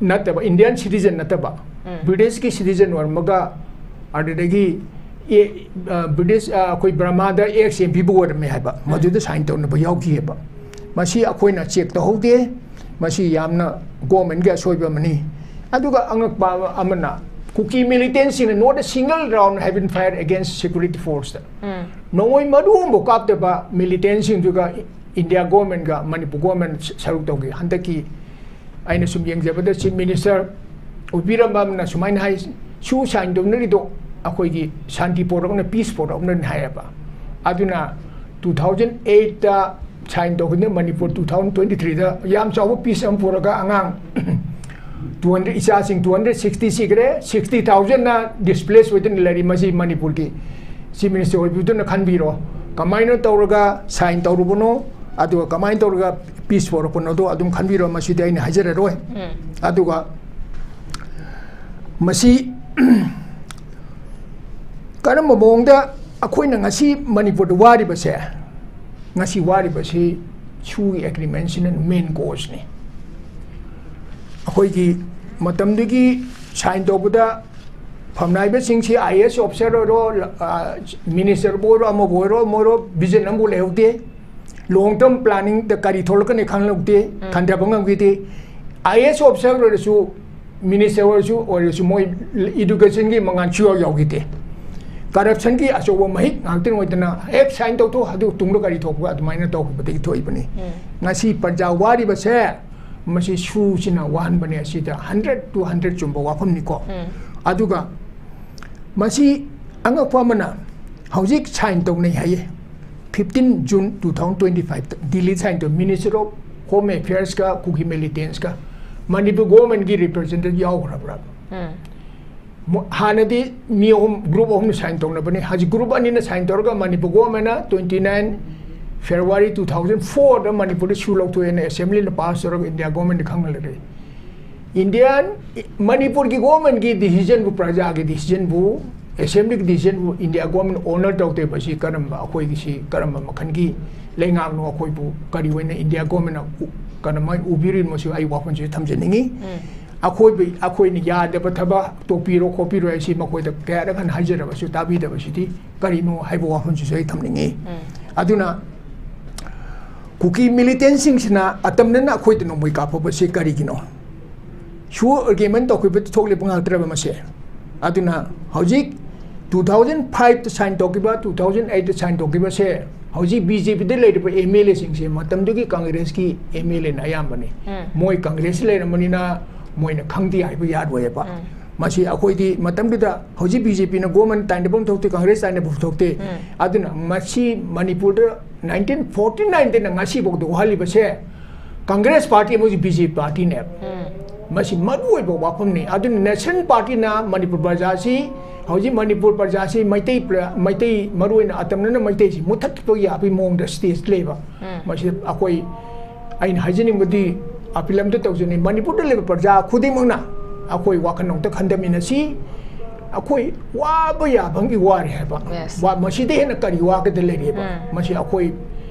ꯅꯠꯇꯕ, Indian citizen ꯅꯠꯇꯕ, Britishꯀꯤ citizen ꯑꯣꯏꯔꯝꯃꯒ, ꯑꯗꯨꯗꯒꯤ ꯑꯦ, ꯑ, British, ꯑ, ꯑꯩꯈꯣꯏ ꯕꯔꯃꯥꯗ ex MP ꯕꯨ ꯑꯣꯏꯔꯝꯃꯦ ꯍꯥꯏꯕ, ꯃꯗꯨꯗ sign ꯇꯧꯅꯕ ꯌꯥꯎꯈꯤꯑꯕ꯫ ꯃꯁꯤ ꯑꯩꯈꯣꯏꯅ check ꯇꯧꯍꯧꯗꯦ꯫ ꯃꯁꯤ ꯌꯥꯝꯅ governmentꯀꯤ ꯑꯁꯣꯏꯕ ꯑꯃꯅꯤ꯫ ꯑꯗꯨꯒ ꯑꯉꯛꯄ ꯑꯃ-, ꯑꯃꯅ, ꯀꯨꯀꯤ militantꯁꯤꯡꯅ not a single round have been fired against security forceꯇ꯫ ꯅꯣꯡꯃꯩ ꯃꯔꯨ ꯑꯃꯐꯥꯎ ꯀꯥꯞꯇꯕ militantꯁꯤꯡꯗꯨꯒ India governmentꯒ Manipur government ꯁꯔꯨꯛ ꯇꯧꯈꯤ꯫ ꯍꯟꯗꯛꯀꯤ ꯑꯩꯅ ꯁꯨꯝ ꯌꯦꯡꯖꯕꯗ Chief Minister ꯑꯣꯏꯕꯤꯔꯝꯕ ꯑꯃꯅ ꯁꯨꯃꯥꯏꯅ ꯍꯥꯏ, "ꯁꯨ sign ꯇꯧꯅꯔꯤꯗꯣ ꯑꯩꯈꯣꯏꯒꯤ ꯁꯥꯟꯇꯤ ꯄꯣꯔꯛꯅ, peace ꯄꯣꯔꯛꯅꯅꯤ" ꯍꯥꯏꯌꯦꯕ꯫ ꯑꯗꯨꯅ two thousand eightꯇ sign ꯇꯧꯈꯤꯕꯅꯤ, ꯃꯅꯤꯄꯨꯔ two thousand twenty threeꯗ ꯌꯥꯝ ꯆꯥꯎꯕ peace ꯑꯃ ꯄꯨꯔꯒ ꯑꯉꯥꯡ two hundred, ꯏꯆꯥꯁꯤꯡ two hundred sixty ꯁꯤꯈ꯭ꯔꯦ, sixty thousandꯅ displace ꯑꯣꯏꯗꯨꯅ ꯂꯩꯔꯤ꯫ ꯃꯁꯤ ꯃꯅꯤꯄꯨꯔꯒꯤ Chief Minister ꯑꯣꯏꯕꯤꯗꯨꯅ ꯈꯟꯕꯤꯔꯣ, ꯀꯃꯥꯏꯅ ꯇꯧꯔꯒ sign ꯇꯧꯔꯨꯕꯅꯣ, ꯑꯗꯨꯒ ꯀꯃꯥꯏꯅ ꯇꯧꯔꯒ peace ꯄꯣꯔꯛꯄꯅꯣꯗꯣ ꯑꯗꯨꯝ ꯈꯟꯕꯤꯔꯣ, ꯃꯁꯤꯗꯤ ꯑꯩꯅ ꯍꯥꯏꯖꯔꯔꯣꯏ꯫ ꯑꯗꯨꯒ ꯃꯁꯤ ꯀꯔꯝꯕ ꯃꯑꯣꯡꯗ ꯑꯩꯈꯣꯏꯅ ꯉꯁꯤ ꯃꯅꯤꯄꯨꯔꯗ ꯋꯥꯔꯤꯕꯁꯦ, ꯉꯁꯤ ꯋꯥꯔꯤꯕꯁꯤ ꯁꯨꯒꯤ agreementꯁꯤꯅ main causeꯅꯤ꯫ ꯑꯩꯈꯣꯏꯒꯤ ꯃꯇꯝꯗꯨꯒꯤ sign ꯇꯧꯕꯗ ꯐꯝꯅꯥꯏꯕꯁꯤꯡꯁꯤ IAS officer ꯑꯣꯏꯔꯣ, ꯑ, ministerꯕꯨ ꯑꯣꯏꯔꯣ, ꯑꯃꯕꯨ ꯑꯣꯏꯔꯣ, ꯑꯃꯕꯨ ꯑꯣꯏꯔꯣ, vision ꯑꯃꯕꯨ ꯂꯩꯍꯧꯗꯦ꯫ Long term planningꯗ ꯀꯔꯤ ꯊꯣꯛꯂꯛꯀꯅꯤ ꯈꯪꯂꯛꯇꯦ, ꯎꯝ꯫ ꯈꯟꯊꯕ ꯉꯝꯈꯤꯗꯦ꯫ IAS officer ꯑꯣꯏꯔꯁꯨ, minister ꯑꯣꯏꯔꯁꯨ, ꯑꯣꯏꯔꯁꯨ ꯃꯣꯏ educationꯒꯤ ꯃꯉꯥꯜ ꯁꯨꯌꯥꯎ ꯌꯥꯎꯈꯤꯗꯦ꯫ Corruptionꯒꯤ ꯑꯆꯧꯕ ꯃꯍꯤꯛ ꯉꯥꯛꯇꯪ ꯑꯣꯏꯗꯅ ꯍꯦꯛ sign ꯇꯧꯊꯣꯛ, ꯑꯗꯨ ꯇꯨꯡꯗ ꯀꯔꯤ ꯊꯣꯛꯄ ꯑꯗꯨꯃꯥꯏꯅ ꯇꯧꯈꯤꯕꯗꯒꯤ ꯊꯣꯛꯏꯕꯅꯤ꯫ ꯎꯝ꯫ ꯉꯁꯤ ꯄ꯭ꯔꯖꯥ ꯋꯥꯔꯤꯕꯁꯦ ꯃꯁꯤ ꯁꯨꯁꯤꯅ ꯋꯥꯍꯟꯕꯅꯦ꯫ ꯑꯁꯤꯗ hundred to hundred ꯆꯨꯝꯕ ꯋꯥꯐꯝꯅꯤꯀꯣ꯫ ꯎꯝ꯫ ꯑꯗꯨꯒ ꯃꯁꯤ ꯑꯉꯛꯄ ꯑꯃꯅ, ꯍꯧꯖꯤꯛ sign ꯇꯧꯅꯩ ꯍꯥꯏꯌꯦ, fifteen June two thousand twenty fiveꯇ Delhi sign ꯇꯧ, Minister of Home Affairsꯀ ꯀꯨꯀꯤ militantꯀ꯫ ꯃꯅꯤꯄꯨꯔ ꯒꯣꯔꯃꯦꯟꯒꯤ ꯔꯤꯄ꯭ꯔꯖꯦꯟꯇꯦꯇꯤꯚ ꯌꯥꯎꯈ꯭ꯔꯕ꯭ꯔꯥ? ꯃꯣ- ꯍꯥꯟꯅꯗꯤ ꯃꯤ ꯑꯍꯨꯝ, ꯒ꯭ꯔꯨꯞ ꯑꯍꯨꯝꯅ ꯁꯥꯏꯟ ꯇꯧꯅꯕꯅꯤ꯫ ꯍꯧꯖꯤꯛ ꯒ꯭ꯔꯨꯞ ꯑꯅꯤꯅ ꯁꯥꯏꯟ ꯇꯧꯔꯒ ꯃꯅꯤꯄꯨꯔ ꯒꯣꯔꯃꯦꯟꯅ twenty nine February two thousand ꯐꯣꯔꯗ ꯃꯅꯤꯄꯨꯔꯗ ꯁꯨ ꯂꯧꯊꯣꯛꯑꯦꯅ ꯑꯦꯁꯦꯝꯕ꯭ꯂꯤꯅ ꯄꯥꯁ ꯇꯧꯔꯒ ꯏꯟꯗꯤꯌꯥ ꯒꯣꯔꯃꯦꯟꯗ ꯈꯪꯍꯜꯂꯛꯂꯦ꯫ ꯏꯟꯗꯤꯌꯥꯟ, ꯃꯅꯤꯄꯨꯔꯒꯤ ꯒꯣꯔꯃꯦꯟꯒꯤ ꯗꯤꯁꯤꯖꯟꯕꯨ, ꯄ꯭ꯔꯖꯥꯒꯤ ꯗꯤꯁꯤꯖꯟꯕꯨ, ꯑꯦꯁꯦꯝꯕ꯭ꯂꯤꯒꯤ ꯗꯤꯁꯤꯖꯟꯕꯨ ꯏꯟꯗꯤꯌꯥ ꯒꯣꯔꯃꯦꯟ ꯑꯣꯅꯔ ꯇꯧꯗꯦꯕ꯫ ꯁꯤ ꯀꯔꯝꯕ, ꯑꯩꯈꯣꯏꯒꯤ ꯁꯤ ꯀꯔꯝꯕ ꯃꯈꯜꯒꯤ ꯂꯩꯉꯥꯛꯅꯣ? ꯑꯩꯈꯣꯏꯕꯨ ꯀꯔꯤ ꯑꯣꯏꯅ ꯏꯟꯗꯤꯌꯥ ꯒꯣꯔꯃꯦꯟꯅ ꯎ-, ꯀꯔꯝꯍꯥꯏꯅ ꯎꯕꯤꯔꯤꯅꯣ? ꯁꯤ ꯑꯩ ꯋꯥꯐꯝꯁꯤ ꯊꯝꯖꯅꯤꯡꯉꯤ꯫ ꯑꯩꯈꯣꯏꯕꯨ, ꯑꯩꯈꯣꯏꯅ ꯌꯥꯗꯕ ꯊꯕꯛ ꯇꯧꯕꯤꯔꯣ ꯈꯣꯠꯄꯤꯔꯣ ꯍꯥꯏꯁꯤ ꯃꯈꯣꯏꯗ ꯀꯌꯥꯔꯛ ꯍꯟꯅ ꯍꯥꯏꯖꯔꯕꯁꯨ ꯇꯥꯕꯤꯗꯕꯁꯤꯗꯤ ꯀꯔꯤꯅꯣ ꯍꯥꯏꯕ ꯋꯥꯐꯝꯁꯤꯁꯨ ꯑꯩ ꯊꯝꯅꯤꯡꯉꯤ꯫ ꯑꯗꯨꯅ ꯀꯨꯀꯤ ꯃꯤꯂꯤꯇꯦꯟꯁꯤꯡꯁꯤꯅ ꯑꯇꯝꯅꯅ ꯑꯩꯈꯣꯏꯗ ꯅꯣꯡꯃꯩ ꯀꯥꯞꯄꯕꯁꯤ ꯀꯔꯤꯒꯤꯅꯣ? ꯁꯨ ꯑꯦꯒ꯭ꯔꯤꯃꯦꯟ ꯇꯧꯈꯤꯕ ꯊꯣꯛꯂꯤꯕ ꯉꯥꯛꯇ꯭ꯔꯕ ꯃꯁꯦ? ꯑꯗꯨꯅ ꯍꯧꯖꯤꯛ ꯇꯨ ꯊꯥꯎꯖꯟ ꯐꯥꯏꯚꯇ ꯁꯥꯏꯟ ꯇꯧꯈꯤꯕ, ꯇꯨ ꯊꯥꯎꯖꯟ ꯑꯩꯠꯇ ꯁꯥꯏꯟ ꯇꯧꯈꯤꯕꯁꯦ, ꯍꯧꯖꯤꯛ ꯕꯤ ꯖꯦ ꯄꯤꯗ ꯂꯩꯔꯤꯕ ꯑꯦꯝ ꯑꯦꯜ ꯑꯦꯁꯤꯡꯁꯦ ꯃꯇꯝꯗꯨꯒꯤ ꯀꯪꯒ꯭ꯔꯦꯁꯀꯤ ꯑꯦꯝ ꯑꯦꯜ ꯑꯦꯅ ꯑꯌꯥꯝꯕꯅꯤ꯫ ꯃꯣꯏ ꯀꯪꯒ꯭ꯔꯦꯁꯇ ꯂꯩꯔꯝꯕꯅꯤꯅ ꯃꯣꯏꯅ ꯈꯪꯗꯦ ꯍꯥꯏꯕ ꯌꯥꯔꯣꯏꯕ꯫ ꯃꯁꯤ ꯑꯩꯈꯣꯏꯗꯤ ꯃꯇꯝꯗꯨꯗ, ꯍꯧꯖꯤꯛ ꯕꯤ ꯖꯦ ꯄꯤꯅ ꯒꯣꯔꯃꯦꯟ ꯇꯥꯏꯅꯐꯝ ꯊꯣꯛꯇꯦ, ꯀꯪꯒ꯭ꯔꯦꯁ ꯇꯥꯏꯅꯐꯝ ꯊꯣꯛꯇꯦ꯫ ꯑꯗꯨꯅ ꯃꯁꯤ ꯃꯅꯤꯄꯨꯔꯗ ꯅꯥꯏꯟꯇꯤꯟ ꯐꯣꯔꯇꯤ ꯅꯥꯏꯟꯗꯅ ꯉꯁꯤꯐꯥꯎꯗ ꯋꯥꯍꯜꯂꯤꯕꯁꯦ ꯀꯪꯒ꯭ꯔꯦꯁ ꯄꯥꯔꯇꯤ ꯑꯃꯁꯨꯡ ꯕꯤ ꯖꯦ ꯄꯤ ꯄꯥꯔꯇꯤꯅꯦꯕ꯫ ꯃꯁꯤ ꯃꯔꯨꯑꯣꯏꯕ ꯋꯥꯐꯝꯅꯤ꯫ ꯑꯗꯨꯅ ꯅꯦꯁꯅꯦꯜ ꯄꯥꯔꯇꯤꯅ ꯃꯅꯤꯄꯨꯔ ꯄ꯭ꯔꯖꯥꯁꯤ, ꯍꯧꯖꯤꯛ ꯃꯅꯤꯄꯨꯔ ꯄ꯭ꯔꯖꯥꯁꯤ ꯃꯩꯇꯩ ꯄ꯭ꯔ-, ꯃꯩꯇꯩ, ꯃꯔꯨꯑꯣꯏꯅ ꯑꯇꯝꯅꯅ ꯃꯩꯇꯩꯁꯤ ꯃꯨꯊꯠꯄ ꯌꯥꯕꯒꯤ ꯃꯑꯣꯡꯗ ꯁ꯭ꯇꯦꯖ ꯂꯩꯕ꯫ ꯃꯁꯤ ꯑꯩꯈꯣꯏ, ꯑꯩꯅ ꯍꯥꯏꯖꯅꯤꯡꯕꯗꯤ ꯑꯄꯤꯜ ꯑꯝꯇ ꯇꯧꯖꯅꯤꯡ, ꯃꯅꯤꯄꯨꯔꯗ ꯂꯩꯕ ꯄ꯭ꯔꯖꯥ ꯈꯨꯗꯤꯡꯃꯛꯅ ꯑꯩꯈꯣꯏ ꯋꯥꯈꯜ ꯑꯝꯇ ꯈꯟꯊꯃꯤꯟꯅꯁꯤ꯫ ꯑꯩꯈꯣꯏ ꯋꯥꯕ ꯌꯥꯕꯒꯤ ꯋꯥꯔꯦ ꯍꯥꯏꯕ꯫ Yes. ꯋꯥ-, ꯃꯁꯤꯗ ꯍꯦꯟꯅ ꯀꯔꯤ ꯋꯥꯒꯗ ꯂꯩꯔꯤꯕ? ꯃꯁꯤ ꯑꯩꯈꯣꯏ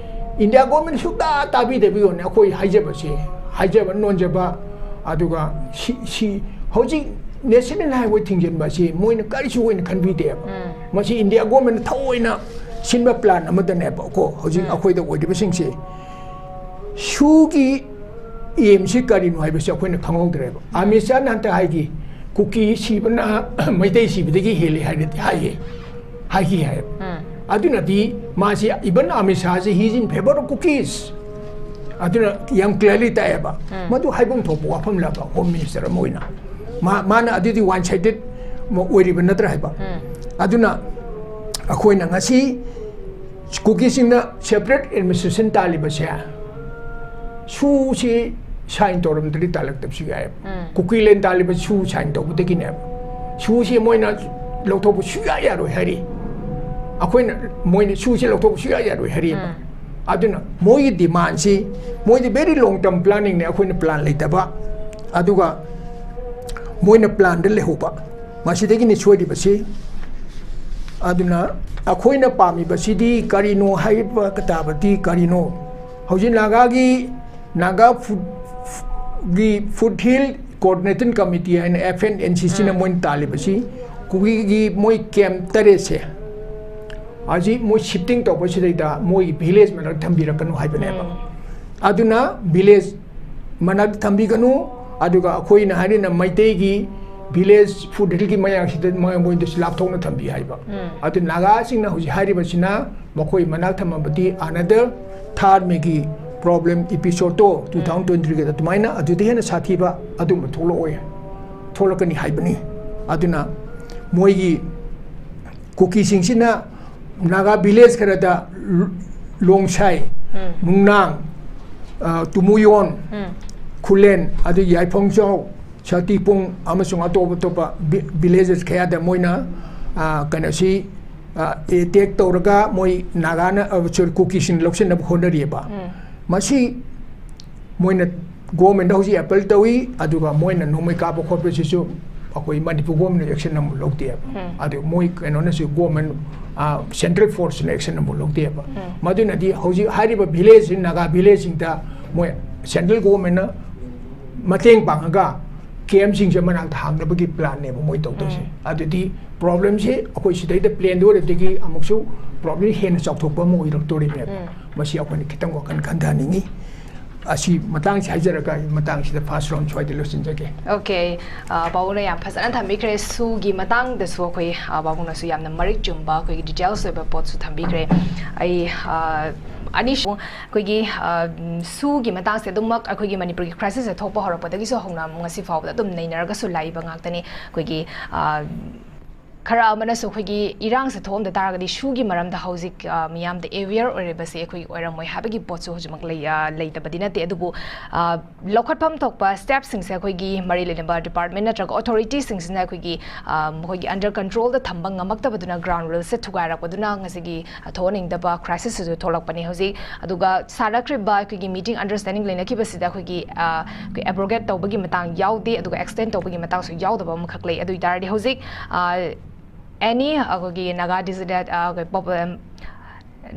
ꯏꯟꯗꯤꯌꯥ ꯒꯣꯔꯃꯦꯟ ꯁꯨꯛꯇꯥ ꯇꯥꯕꯤꯗꯕꯒꯤ ꯑꯣꯏꯅ ꯑꯩꯈꯣꯏ ꯍꯥꯏꯖꯕꯁꯦ, ꯍꯥꯏꯖꯕ ꯅꯣꯟꯖꯕ, ꯑꯗꯨꯒ ꯁꯤ, ꯁꯤ ꯍꯧꯖꯤꯛ ꯅꯦꯁꯅꯦꯜ ꯍꯥꯏꯋꯦ ꯊꯤꯡꯖꯤꯟꯕ ꯑꯁꯤ ꯃꯣꯏꯅ ꯀꯔꯤꯁꯨ ꯑꯣꯏꯅ ꯈꯟꯕꯤꯗꯦꯕ꯫ ꯃꯁꯤ ꯏꯟꯗꯤꯌꯥ ꯒꯣꯔꯃꯦꯟꯅ ꯊꯑꯣꯏꯅ ꯁꯤꯟꯕ ꯄ꯭ꯂꯥꯟ ꯑꯃꯗꯅꯦꯕꯀꯣ ꯍꯧꯖꯤꯛ ꯑꯩꯈꯣꯏꯗ ꯑꯣꯏꯔꯤꯕꯁꯤꯡꯁꯦ꯫ ꯁꯨꯒꯤ ꯑꯦꯝꯁꯤ ꯀꯔꯤꯅꯣ ꯍꯥꯏꯕꯁꯤ ꯑꯩꯈꯣꯏꯅ ꯈꯪꯍꯧꯗ꯭ꯔꯦꯕ꯫ ꯑꯃꯤꯠ ꯁꯥꯍꯅ ꯍꯟꯇꯛ ꯍꯥꯏꯈꯤ, "ꯀꯨꯀꯤ ꯁꯤꯕꯅ ꯃꯩꯇꯩ ꯁꯤꯕꯗꯒꯤ ꯍꯦꯜꯂꯤ" ꯍꯥꯏꯅꯗꯤ ꯍꯥꯏꯌꯦ, ꯍꯥꯏꯈꯤ ꯍꯥꯏꯌꯦꯕ꯫ ꯑꯗꯨꯅꯗꯤ ꯃꯥꯁꯤ, even Amit ꯁꯥꯍꯁꯤ, he is in favor of Kukis꯫ ꯑꯗꯨꯅ ꯌꯥꯝ clearly ꯇꯥꯛꯑꯦꯕ꯫ ꯃꯗꯨ ꯍꯥꯏꯐꯝ ꯊꯣꯛꯄ ꯋꯥꯐꯝꯂꯕ ꯍꯣꯝ ꯃꯤꯅꯤꯁꯇꯔ ꯑꯃ ꯑꯣꯏꯅ? ꯃꯥ-, ꯃꯥꯅ ꯑꯗꯨꯗꯤ one sided ꯑꯣꯏꯔꯤꯕ ꯅꯠꯇ꯭ꯔꯥ ꯍꯥꯏꯕ? ꯑꯗꯨꯅ ꯑꯩꯈꯣꯏꯅ ꯉꯁꯤ ꯀꯨꯀꯤꯁꯤꯡꯅ separate administration ꯇꯥꯜꯂꯤꯕꯁꯦ, ꯁꯨꯁꯤ ꯁꯥꯏꯟ ꯇꯧꯔꯝꯗ꯭ꯔꯗꯤ ꯇꯥꯜꯂꯛꯇꯕꯁꯨ ꯌꯥꯏꯑꯕ꯫ ꯀꯨꯀꯤꯂꯦꯟ ꯇꯥꯜꯂꯤꯕ ꯁꯨ ꯁꯥꯏꯟ ꯇꯧꯕꯗꯒꯤꯅꯦꯕ꯫ ꯁꯨꯁꯦ ꯃꯣꯏꯅ ꯂꯧꯊꯣꯛꯄ ꯁꯨꯡꯌꯥ ꯌꯥꯔꯣꯏ ꯍꯥꯏꯔꯤ꯫ ꯑꯩꯈꯣꯏꯅ, ꯃꯣꯏꯅ ꯁꯨꯁꯦ ꯂꯧꯊꯣꯛꯄ ꯁꯨꯡꯌꯥ ꯌꯥꯔꯣꯏ ꯍꯥꯏꯔꯤꯕ꯫ ꯑꯗꯨꯅ ꯃꯣꯏꯒꯤ ꯗꯤꯃꯥꯟꯁꯤ, ꯃꯣꯏꯗꯤ very long term planning ꯅꯦ, ꯑꯩꯈꯣꯏꯅ ꯄ꯭ꯂꯥꯟ ꯂꯩꯇꯕ, ꯑꯗꯨꯒ ꯃꯣꯏꯅ ꯄ꯭ꯂꯥꯟꯗ ꯂꯩꯍꯧꯕ꯫ ꯃꯁꯤꯗꯒꯤꯅꯤ ꯁꯣꯏꯔꯤꯕꯁꯤ꯫ ꯑꯗꯨꯅ ꯑꯩꯈꯣꯏꯅ ꯄꯥꯝꯃꯤꯕꯁꯤꯗꯤ ꯀꯔꯤꯅꯣ ꯍꯥꯏꯕ ꯇꯥꯕꯗꯤ ꯀꯔꯤꯅꯣ? ꯍꯧꯖꯤꯛ ꯅꯥꯒꯥꯒꯤ, ꯅꯥꯒꯥ ꯐꯨꯠ-, ꯒꯤ ꯐꯨꯠ ꯍꯤꯜ ꯀꯣꯑꯣꯔꯗꯤꯅꯦꯇꯤꯡ ꯀꯃꯤꯇꯤ ꯍꯥꯏꯅ, ꯑꯦꯐ ꯑꯦꯟ ꯑꯦꯟ ꯁꯤ ꯁꯤꯅ ꯃꯣꯏꯅ ꯇꯥꯜꯂꯤꯕꯁꯤ, ꯀꯨꯀꯤꯒꯤ ꯃꯣꯏ ꯀꯦꯝ ꯇꯔꯦꯠꯁꯦ ꯍꯧꯖꯤꯛ ꯃꯣꯏ ꯁꯤꯐꯇꯤꯡ ꯇꯧꯕꯁꯤꯗꯩꯗ ꯃꯣꯏꯒꯤ ꯚꯤꯂꯦꯖ ꯃꯅꯥꯛ ꯊꯝꯕꯤꯔꯛꯀꯅꯨ ꯍꯥꯏꯕꯅꯦꯕ꯫ ꯑꯗꯨꯅ ꯚꯤꯂꯦꯖ ꯃꯅꯥꯛ ꯊꯝꯕꯤꯒꯅꯨ, ꯑꯗꯨꯒ ꯑꯩꯈꯣꯏꯅ ꯍꯥꯏꯔꯤꯅ ꯃꯩꯇꯩꯒꯤ ꯚꯤꯂꯦꯖ ꯐꯨꯠ ꯍꯤꯜꯒꯤ ꯃꯌꯥꯡꯁꯤꯗ ꯃꯣꯏ, ꯃꯣꯏꯗꯁꯨ ꯂꯥꯞꯊꯣꯛꯅ ꯊꯝꯕꯤ ꯍꯥꯏꯕ꯫ ꯑꯗꯨ ꯅꯥꯒꯥꯁꯤꯡꯅ ꯍꯧꯖꯤꯛ ꯍꯥꯏꯔꯤꯕꯁꯤꯅ ꯃꯈꯣꯏ ꯃꯅꯥꯛ ꯊꯝꯃꯕꯗꯤ another ꯊꯥꯔꯃꯦꯒꯤ ꯄ꯭ꯔꯣꯕ꯭ꯂꯦꯝ ꯏꯄꯤꯁꯣꯗꯇꯣ ꯇꯨ ꯊꯥꯎꯖꯟ ꯇ꯭ꯋꯦꯟꯇꯤ ꯊ꯭ꯔꯤꯒꯤꯗ ꯑꯗꯨꯃꯥꯏꯅ ꯑꯗꯨꯗꯤ ꯍꯦꯟꯅ ꯁꯥꯊꯤꯕ ꯑꯗꯨꯝꯕ ꯊꯣꯛꯂꯛꯑꯣꯏ, ꯊꯣꯛꯂꯛꯀꯅꯤ ꯍꯥꯏꯕꯅꯤ꯫ ꯑꯗꯨꯅ ꯃꯣꯏꯒꯤ ꯀꯨꯀꯤꯁꯤꯡꯁꯤꯅ ꯅꯥꯒꯥ ꯚꯤꯂꯦꯖ ꯈꯔꯗ ꯂꯣꯡꯁꯥꯏ, ꯅꯨꯡꯅꯥꯡ, ꯑ, ꯇꯨꯃꯨꯌꯣꯟ, ꯈꯨꯂꯦꯟ, ꯑꯗꯒꯤ ꯌꯥꯏꯐꯪꯖꯥꯎ, ꯁꯇꯤꯄꯨꯡ ꯑꯃꯁꯨꯡ ꯑꯇꯣꯞ ꯑꯇꯣꯞꯄ ꯚꯤ-, ꯚꯤꯂꯦꯖꯦꯁ ꯀꯌꯥꯗ ꯃꯣꯏꯅ, ꯑ, ꯀꯩꯅꯣꯁꯤ, ꯑ, ꯑꯦꯇꯦꯛ ꯇꯧꯔꯒ ꯃꯣꯏ ꯅꯥꯒꯥꯅ, ꯑ, ꯁꯣꯔꯤ, ꯀꯨꯀꯤꯁꯤꯡ ꯂꯧꯁꯤꯟꯅꯕ ꯍꯣꯠꯅꯔꯤꯑꯕ꯫ ꯃꯁꯤ ꯃꯣꯏꯅ ꯒꯣꯔꯃꯦꯟꯗ ꯍꯧꯖꯤꯛ ꯑꯦꯄꯤꯜ ꯇꯧꯏ, ꯑꯗꯨꯒ ꯃꯣꯏꯅ ꯅꯣꯡꯃꯩ ꯀꯥꯞꯄ ꯈꯣꯠꯄꯁꯤꯁꯨ ꯑꯩꯈꯣꯏ ꯃꯅꯤꯄꯨꯔ ꯒꯣꯔꯃꯦꯟꯅ ꯑꯦꯛꯁꯟ ꯑꯃꯨꯛ ꯂꯧꯗꯦꯕ꯫ ꯑꯗꯨ ꯃꯣꯏ ꯀꯩꯅꯣꯅꯁꯨ, ꯒꯣꯔꯃꯦꯟ, ꯑ, ꯁꯦꯟꯇ꯭ꯔꯦꯜ ꯐꯣꯔꯁꯅ ꯑꯦꯛꯁꯟ ꯑꯃꯨꯛ ꯂꯧꯗꯦꯕ꯫ ꯃꯗꯨꯅꯗꯤ ꯍꯧꯖꯤꯛ ꯍꯥꯏꯔꯤꯕ ꯚꯤꯂꯦꯖꯁꯤꯡ, ꯅꯥꯒꯥ ꯚꯤꯂꯦꯖꯁꯤꯡꯗ ꯃꯣꯏ ꯁꯦꯟꯇ꯭ꯔꯦꯜ ꯒꯣꯔꯃꯦꯟꯅ ꯃꯇꯦꯡ ꯄꯥꯡꯉꯒ ꯀꯦꯝꯁꯤꯡꯁꯦ ꯃꯅꯥꯛꯇ ꯍꯥꯡꯅꯕꯒꯤ ꯄ꯭ꯂꯥꯟꯅꯦꯕ ꯃꯣꯏ ꯇꯧꯗꯣꯏꯁꯦ꯫ ꯑꯗꯨꯗꯤ ꯄ꯭ꯔꯣꯕ꯭ꯂꯦꯝꯁꯦ ꯑꯩꯈꯣꯏ ꯁꯤꯗꯩꯗ ꯄ꯭ꯂꯦꯟꯗ ꯑꯣꯏꯔꯗꯒꯤ ꯑꯃꯨꯛꯁꯨ ꯄ꯭ꯔꯣꯕ꯭ꯂꯦꯝ ꯍꯦꯟꯅ ꯆꯥꯎꯊꯣꯛꯄ ꯑꯃ ꯑꯣꯏꯔꯛꯇꯣꯔꯤꯅꯦꯕ꯫ ꯃꯁꯤ ꯑꯩꯈꯣꯏꯅ ꯈꯤꯇꯪ ꯋꯥꯈꯜ ꯈꯟꯊꯍꯟꯅꯤꯡꯉꯤ꯫ ꯑꯁꯤ ꯃꯇꯥꯡꯁꯤ ꯍꯥꯏꯖꯔꯒ ꯑꯩ ꯃꯇꯥꯡꯁꯤꯗ ꯐꯥꯔꯁ ꯔꯥꯎꯟ ꯁ꯭ꯋꯥꯏꯗ ꯂꯣꯏꯁꯤꯟꯖꯒꯦ꯫ ꯑꯣꯀꯦ, ꯑ, ꯄꯥꯕꯨꯡꯅ ꯌꯥꯝ ꯐꯖꯅ ꯊꯝꯕꯤꯈ꯭ꯔꯦ꯫ ꯁꯨꯒꯤ ꯃꯇꯥꯡꯗꯁꯨ ꯑꯩꯈꯣꯏ, ꯑ, ꯄꯥꯕꯨꯡꯅꯁꯨ ꯌꯥꯝꯅ ꯃꯔꯤꯛ ꯆꯨꯝꯕ ꯑꯩꯈꯣꯏꯒꯤ ꯗꯤꯇꯦꯜꯁ ꯑꯣꯏꯕ ꯄꯣꯠꯁꯨ ꯊꯝꯕꯤꯈ꯭ꯔꯦ꯫ ꯑꯩ, ꯑ, ꯑꯅꯤ ꯑꯩꯈꯣꯏꯒꯤ, ꯑ, ꯁꯨꯒꯤ ꯃꯇꯥꯡꯁꯦ ꯑꯗꯨꯃꯛ ꯑꯩꯈꯣꯏꯒꯤ ꯃꯅꯤꯄꯨꯔꯒꯤ ꯀ꯭ꯔꯥꯏꯁꯤꯁꯁꯦ ꯊꯣꯛꯄ ꯍꯧꯔꯛꯄꯗꯒꯤꯁꯨ ꯍꯧꯅ ꯉꯁꯤ ꯐꯥꯎꯕꯗ ꯑꯗꯨꯝ ꯅꯩꯅꯔꯒꯁꯨ ꯂꯥꯛꯏꯕ ꯉꯥꯛꯇꯅꯤ꯫ ꯑꯩꯈꯣꯏꯒꯤ, ꯑ, ꯈꯔ ꯑꯃꯅꯁꯨ ꯑꯩꯈꯣꯏꯒꯤ ꯏꯔꯥꯡꯁꯦ ꯊꯣꯛꯑꯝꯗ ꯇꯥꯔꯒꯗꯤ ꯁꯨꯒꯤ ꯃꯔꯝꯗ ꯍꯧꯖꯤꯛ, ꯑ, ꯃꯤꯌꯥꯝꯗ aware ꯑꯣꯏꯔꯤꯕꯁꯦ ꯑꯩꯈꯣꯏꯒꯤ ꯑꯣꯏꯔꯝꯃꯣꯏ ꯍꯥꯏꯕꯒꯤ ꯄꯣꯠꯁꯨ ꯍꯧꯖꯤꯛꯃꯛ ꯂꯩ-, ꯑ, ꯂꯩꯇꯕꯗꯤ ꯅꯠꯇꯦ꯫ ꯑꯗꯨꯕꯨ, ꯑ, ꯂꯧꯈꯠꯐꯝ ꯊꯣꯛꯄ stepꯁꯤꯡꯁꯦ ꯑꯩꯈꯣꯏꯒꯤ ꯃꯔꯤ ꯂꯩꯅꯕ department ꯅꯠꯇ꯭ꯔꯒ authorityꯁꯤꯡꯁꯤꯅ ꯑꯩꯈꯣꯏꯒꯤ, ꯑ, ꯃꯈꯣꯏꯒꯤ under controlꯗ ꯊꯝꯕ ꯉꯝꯃꯛꯇꯕꯗꯨꯅ ground realꯁꯦ ꯊꯨꯒꯥꯏꯔꯛꯄꯗꯨꯅ ꯉꯁꯤꯒꯤ ꯊꯣꯛꯍꯟꯅꯤꯡꯗꯕ crisisꯁꯤꯁꯨ ꯊꯣꯛꯂꯛꯄꯅꯤ ꯍꯧꯖꯤꯛ꯫ ꯑꯗꯨꯒ ꯁꯥꯟꯅꯈ꯭ꯔꯤꯕ ꯑꯩꯈꯣꯏꯒꯤ meeting understanding ꯂꯩꯅꯈꯤꯕꯁꯤꯗ ꯑꯩꯈꯣꯏꯒꯤ, ꯑ, ꯑꯩꯈꯣꯏ abrogate ꯇꯧꯕꯒꯤ ꯃꯇꯥꯡ ꯌꯥꯎꯗꯦ, ꯑꯗꯨꯒ extend ꯇꯧꯕꯒꯤ ꯃꯇꯥꯡꯁꯨ ꯌꯥꯎꯗꯕ ꯑꯃꯈꯛ ꯂꯩ꯫ ꯑꯗꯨ ꯑꯣꯏꯇꯥꯔꯗꯤ ꯍꯧꯖꯤꯛ, ꯑ, any ꯑꯩꯈꯣꯏꯒꯤ Naga designated, ꯑ, ꯑꯩꯈꯣꯏ pop-, ꯑꯝ,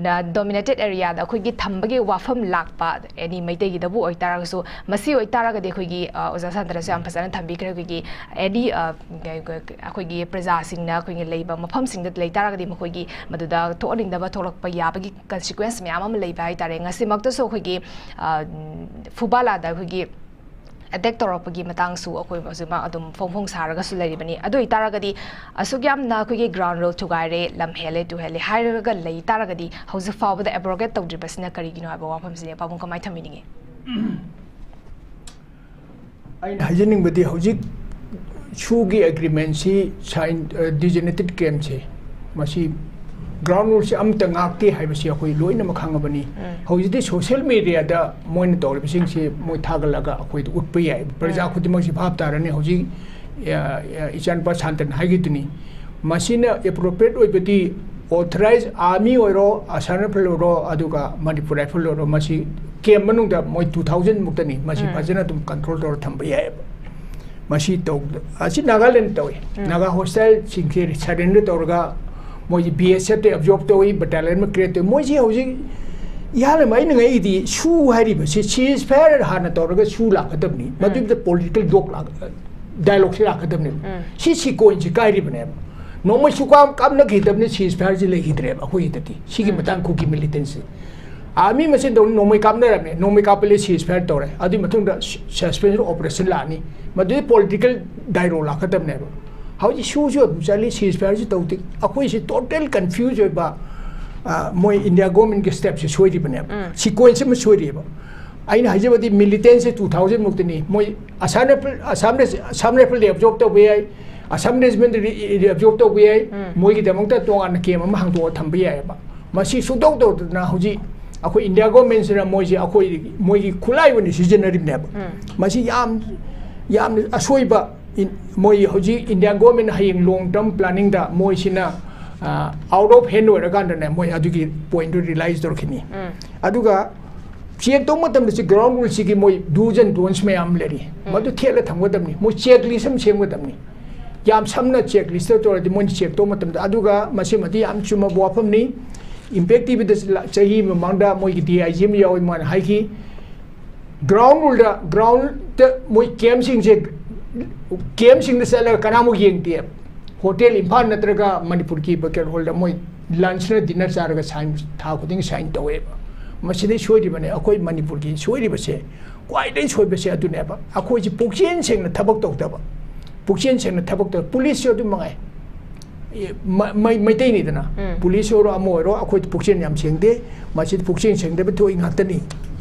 ꯅ dominated areaꯗ ꯑꯩꯈꯣꯏꯒꯤ ꯊꯝꯕꯒꯤ ꯋꯥꯐꯝ ꯂꯥꯛꯄ any ꯃꯩꯇꯩꯒꯤꯗꯕꯨ ꯑꯣꯏꯇꯥꯔꯒꯁꯨ, ꯃꯁꯤ ꯑꯣꯏꯇꯥꯔꯒꯗꯤ ꯑꯩꯈꯣꯏꯒꯤ, ꯑ, ꯑꯣꯖꯥ ꯁꯥꯟꯇꯅꯁꯨ ꯌꯥꯝ ꯐꯖꯅ ꯊꯝꯕꯤꯈ꯭ꯔꯦ꯫ ꯑꯩꯈꯣꯏꯒꯤ any, ꯑ, ꯑꯩꯈꯣꯏꯒꯤ ꯄ꯭ꯔꯖꯥꯁꯤꯡꯅ ꯑꯩꯈꯣꯏꯒꯤ ꯂꯩꯕ ꯃꯐꯝꯁꯤꯡꯗ ꯂꯩꯇꯥꯔꯒꯗꯤ ꯃꯈꯣꯏꯒꯤ ꯃꯗꯨꯗ ꯊꯣꯛꯍꯟꯅꯤꯡꯗꯕ ꯊꯣꯛꯂꯛꯄ ꯌꯥꯕꯒꯤ consequence ꯃꯌꯥꯝ ꯑꯃ ꯂꯩꯕ ꯍꯥꯏꯇꯥꯔꯦ꯫ ꯉꯁꯤꯃꯛꯇꯁꯨ ꯑꯩꯈꯣꯏꯒꯤ, ꯑ, ꯐꯨꯕꯥꯂꯥꯗ ꯑꯩꯈꯣꯏꯒꯤ attack ꯇꯧꯔꯛꯄꯒꯤ ꯃꯇꯥꯡꯁꯨ ꯑꯩꯈꯣꯏ ꯍꯧꯖꯤꯛꯃꯛ ꯑꯗꯨꯝ ꯐꯣꯡ ꯐꯣꯡ ꯁꯥꯔꯒꯁꯨ ꯂꯩꯔꯤꯕꯅꯤ꯫ ꯑꯗꯨ ꯑꯣꯏꯇꯥꯔꯒꯗꯤ ꯑꯁꯨꯛ ꯌꯥꯝꯅ ꯑꯩꯈꯣꯏꯒꯤ ground rule ꯊꯨꯒꯥꯏꯔꯦ, ꯂꯝ ꯍꯦꯜꯂꯦ, ꯇꯨ ꯍꯦꯜꯂꯦ ꯍꯥꯏꯔꯒ ꯂꯩ ꯇꯥꯔꯒꯗꯤ ꯍꯧꯖꯤꯛ ꯐꯥꯎꯕꯗ abrogate ꯇꯧꯗ꯭ꯔꯤꯕꯁꯤꯅ ꯀꯔꯤꯒꯤꯅꯣ ꯍꯥꯏꯕ ꯋꯥꯐꯝꯁꯤꯅꯦ꯫ ꯄꯥꯕꯨꯡ ꯀꯃꯥꯏꯅ ꯊꯝꯕꯤꯅꯤꯡꯉꯤ? ꯑꯩꯅ ꯍꯥꯏꯖꯅꯤꯡꯕꯗꯤ ꯍꯧꯖꯤꯛ ꯁꯨꯒꯤ agreementꯁꯤ sign, ꯑ, designated campꯁꯦ ꯃꯁꯤ ground ruleꯁꯤ ꯑꯃꯠꯇ ꯉꯥꯛꯇꯦ ꯍꯥꯏꯕꯁꯤ ꯑꯩꯈꯣꯏ ꯂꯣꯏꯅꯃꯛ ꯈꯪꯉꯕꯅꯤ꯫ ꯎꯝ꯫ ꯍꯧꯖꯤꯛꯇꯤ social mediaꯗ ꯃꯣꯏꯅ ꯇꯧꯔꯤꯕꯁꯤꯡꯁꯤ ꯃꯣꯏ ꯊꯥꯒꯠꯂꯒ ꯑꯩꯈꯣꯏꯗ ꯎꯠꯄ ꯌꯥꯏ꯫ ꯄ꯭ꯔꯖꯥ ꯎꯝ꯫ ꯈꯨꯗꯤꯡꯃꯛꯁꯤ ꯚꯥꯞ ꯇꯥꯔꯅꯤ꯫ ꯍꯧꯖꯤꯛ, ꯑ, ꯑ, ꯏꯆꯥꯅꯨꯄꯥ ꯁꯥꯟꯇꯅ ꯍꯥꯏꯈꯤꯗꯨꯅꯤ꯫ ꯃꯁꯤꯅ appropriate ꯑꯣꯏꯕꯗꯤ authorized army ꯑꯣꯏꯔꯣ, Assam Rifle ꯑꯣꯏꯔꯣ, ꯑꯗꯨꯒ Manipur Rifle ꯑꯣꯏꯔꯣ, ꯃꯁꯤ camp ꯃꯅꯨꯡꯗ ꯃꯣꯏ two thousand ꯃꯨꯛꯇꯅꯤ꯫ ꯃꯁꯤ ꯎꯝ꯫ ꯐꯖꯅ ꯑꯗꯨꯝ control ꯇꯧꯔ ꯊꯝꯕ ꯌꯥꯏꯑꯕ꯫ ꯃꯁꯤ ꯇꯧ-, ꯑꯁꯤ ꯅꯥꯒꯥꯂꯦꯟ ꯇꯧꯏ꯫ ꯎꯝ꯫ ꯅꯥꯒꯥ hostileꯁꯤꯡꯁꯦ surrender ꯇꯧꯔꯒ ꯃꯣꯏꯁꯤ BSFꯇ absorb ꯇꯧꯏ, battalion ꯑꯃ create ꯇꯧꯏ꯫ ꯃꯣꯏꯁꯤ ꯍꯧꯖꯤꯛ ꯏꯍꯥꯟ ꯑꯃ ꯑꯩꯅ ꯉꯛꯏꯗꯤ ꯁꯨ ꯍꯥꯏꯔꯤꯕꯁꯤ ceasefire ꯍꯥꯟꯅ ꯇꯧꯔꯒ ꯁꯨ ꯂꯥꯛꯀꯗꯕꯅꯤ꯫ ꯎꯝ꯫ ꯃꯗꯨꯒꯤꯗ political ꯗꯣꯛ ꯂꯥꯛ-, dialogueꯁꯤ ꯂꯥꯛꯀꯗꯕꯅꯦꯕ꯫ ꯎꯝ꯫ ꯁꯤ sequenceꯁꯤ ꯀꯥꯏꯔꯤꯕꯅꯦꯕ꯫ ꯅꯣꯡꯃꯩ ꯁꯨꯀꯥꯞ ꯀꯥꯞꯅꯈꯤꯗꯕꯅꯤ, ceasefireꯁꯤ ꯂꯩꯈꯤꯗ꯭ꯔꯦꯕ ꯑꯩꯈꯣꯏꯒꯤꯗꯗꯤ꯫ ꯁꯤꯒꯤ ꯎꯝ꯫ ꯃꯇꯥꯡ ꯀꯨꯀꯤ militantꯁꯤ꯫ Army ꯃꯁꯦꯟ ꯇꯧꯅ ꯅꯣꯡꯃꯩ ꯀꯥꯞꯅꯔꯝꯃꯦ, ꯅꯣꯡꯃꯩ ꯀꯥꯞꯄ ꯂꯩ, ceasefire ꯇꯧꯔꯦ꯫ ꯑꯗꯨꯒꯤ ꯃꯇꯨꯡꯗ ꯁ-, suspension operation ꯂꯥꯛꯑꯅꯤ꯫ ꯃꯗꯨꯗꯤ political dialogue ꯂꯥꯛꯀꯗꯕꯅꯦꯕ꯫ ꯍꯧꯖꯤꯛ ꯁꯨꯁꯨ ꯑꯗꯨꯝ ꯆꯠꯂꯤ, ceasefireꯁꯨ ꯇꯧꯗꯦ꯫ ꯑꯩꯈꯣꯏꯁꯤ total confuse ꯑꯣꯏꯕ, ꯑ, ꯃꯣꯏ India governmentꯀꯤ stepꯁꯦ ꯁꯣꯏꯔꯤꯕꯅꯦꯕ꯫ ꯎꯝ꯫ Sequence ꯑꯃ ꯁꯣꯏꯔꯤꯕ꯫ ꯑꯩꯅ ꯍꯥꯏꯖꯕꯗꯤ militantꯁꯦ two thousand ꯃꯨꯛꯇꯅꯤ꯫ ꯃꯣꯏ Assam Rifle, Assam Rifle, Assam Rifleꯗ absorb ꯇꯧꯕ ꯌꯥꯏ, ꯑꯁꯥꯝ ꯔꯦꯖꯤꯃꯦꯟꯗ ꯔꯤꯑꯦꯕꯖꯣꯔꯕ ꯇꯧꯕ ꯌꯥꯏ, ꯃꯣꯏꯒꯤꯗꯃꯛꯇ ꯇꯣꯉꯥꯟꯅ ꯀꯦꯝ ꯑꯃ ꯍꯥꯡꯗꯣꯛꯑ ꯊꯝꯕ ꯌꯥꯏꯑꯕ꯫ ꯃꯁꯤ ꯁꯨꯡꯇꯧ ꯇꯧꯗꯅ ꯍꯧꯖꯤꯛ ꯑꯩꯈꯣꯏ ꯏꯟꯗꯤꯌꯥ ꯒꯣꯔꯃꯦꯟꯁꯤꯅ ꯃꯣꯏꯁꯦ ꯑꯩꯈꯣꯏ, ꯃꯣꯏꯒꯤ ꯈꯨꯠꯂꯥꯏ ꯑꯣꯏꯅ ꯁꯤꯖꯤꯟꯅꯔꯤꯕꯅꯦꯕ꯫ ꯃꯁꯤ ꯌꯥꯝ, ꯌꯥꯝꯅ ꯑꯁꯣꯏꯕ꯫ ꯃꯣꯏ ꯍꯧꯖꯤꯛ ꯏꯟꯗꯤꯌꯥ ꯒꯣꯔꯃꯦꯟꯅ ꯍꯌꯦꯡ ꯂꯣꯡ ꯇꯔꯝ ꯄ꯭ꯂꯥꯅꯤꯡꯗ ꯃꯣꯏꯁꯤꯅ ꯑꯥꯎꯠ ꯑꯣꯐ ꯍꯦꯟ ꯑꯣꯏꯔꯀꯥꯟꯗꯅꯦ ꯃꯣꯏ ꯑꯗꯨꯒꯤ ꯄꯣꯏꯟꯠꯇꯨ ꯔꯤꯌꯦꯂꯥꯏꯁ ꯇꯧꯔꯛꯈꯤꯅꯤ꯫ ꯑꯗꯨꯒ ꯆꯦꯛ ꯇꯧꯕ ꯃꯇꯝꯗ ꯁꯤ ꯒ꯭ꯔꯥꯎꯟ ꯔꯨꯜꯁꯤꯒꯤ ꯃꯣꯏ ꯗꯨꯁ ꯑꯦꯟ ꯗꯣꯟꯁ ꯃꯌꯥꯝ ꯑꯃ ꯂꯩꯔꯤ꯫ ꯃꯗꯨ ꯊꯦꯠꯂ ꯊꯝꯒꯗꯕꯅꯤ꯫ ꯃꯣꯏ ꯆꯦꯛ ꯂꯤꯁ ꯑꯃ ꯁꯦꯝꯒꯗꯕꯅꯤ꯫ ꯌꯥꯝ ꯁꯝꯅ ꯆꯦꯛ ꯂꯤꯁꯇ ꯇꯧꯔꯗꯤ ꯃꯣꯏꯅ ꯆꯦꯛ ꯇꯧꯕ ꯃꯇꯝꯗ꯫ ꯑꯗꯨꯒ ꯃꯁꯤꯃꯗꯤ ꯌꯥꯝ ꯆꯨꯝꯃꯕ ꯋꯥꯐꯝꯅꯤ꯫ ꯏꯝꯄꯦꯛ ꯇꯤꯚꯤꯗ ꯆꯍꯤ ꯃꯃꯥꯡꯗ ꯃꯣꯏꯒꯤ ꯗꯤ ꯑꯥꯏ ꯖꯤ ꯑꯃ ꯌꯥꯎꯏ, ꯃꯥꯅ ꯍꯥꯏꯈꯤ, ꯒ꯭ꯔꯥꯎꯟ ꯔꯨꯜꯗ, ꯒ꯭ꯔꯥꯎꯟꯗ ꯃꯣꯏ ꯀꯦꯝꯁꯤꯡꯁꯦ, ꯀꯦꯝꯁꯤꯡꯗ ꯆꯠꯂꯒ ꯀꯅꯥꯃꯨꯛ ꯌꯦꯡꯗꯦ꯫ ꯍꯣꯇꯦꯜ ꯏꯝꯐꯥꯜ ꯅꯠꯇ꯭ꯔꯒ ꯃꯅꯤꯄꯨꯔꯒꯤ ꯕꯦꯡꯀꯦꯠ ꯍꯣꯜꯗ ꯃꯣꯏ ꯂꯟꯁꯅ ꯗꯤꯟꯅꯔ ꯆꯥꯔꯒ ꯁꯥꯏꯟ, ꯊꯥ ꯈꯨꯗꯤꯡꯒꯤ ꯁꯥꯏꯟ ꯇꯧꯋꯦꯕ꯫ ꯃꯁꯤꯗꯩ ꯁꯣꯏꯔꯤꯕꯅꯦ꯫ ꯑꯩꯈꯣꯏ ꯃꯅꯤꯄꯨꯔꯒꯤ ꯁꯣꯏꯔꯤꯕꯁꯦ, ꯈ꯭ꯋꯥꯏꯗꯒꯤ ꯁꯣꯏꯕꯁꯦ ꯑꯗꯨꯅꯦꯕ꯫ ꯑꯩꯈꯣꯏꯁꯦ ꯄꯨꯛꯆꯦꯜ ꯁꯦꯡꯅ ꯊꯕꯛ ꯇꯧꯗꯕ, ꯄꯨꯛꯆꯦꯜ ꯁꯦꯡꯅ ꯊꯕꯛ ꯇꯧꯗꯕ꯫ ꯄꯨꯂꯤꯁꯁꯨ ꯑꯗꯨꯝ ꯃꯉꯥꯏ꯫ ꯃꯩꯇꯩꯅꯤꯗꯅ꯫ ꯄꯨꯂꯤꯁ ꯑꯣꯏꯔꯣ ꯑꯃ ꯑꯣꯏꯔꯣ, ꯑꯩꯈꯣꯏꯗꯤ ꯄꯨꯛꯆꯦꯜ ꯌꯥꯝ ꯁꯦꯡꯗꯦ꯫ ꯃꯁꯤꯗꯤ ꯄꯨꯛꯆꯦꯜ ꯁꯦꯡꯗꯕ ꯊꯣꯛꯏ ꯉꯥꯛꯇꯅꯤ꯫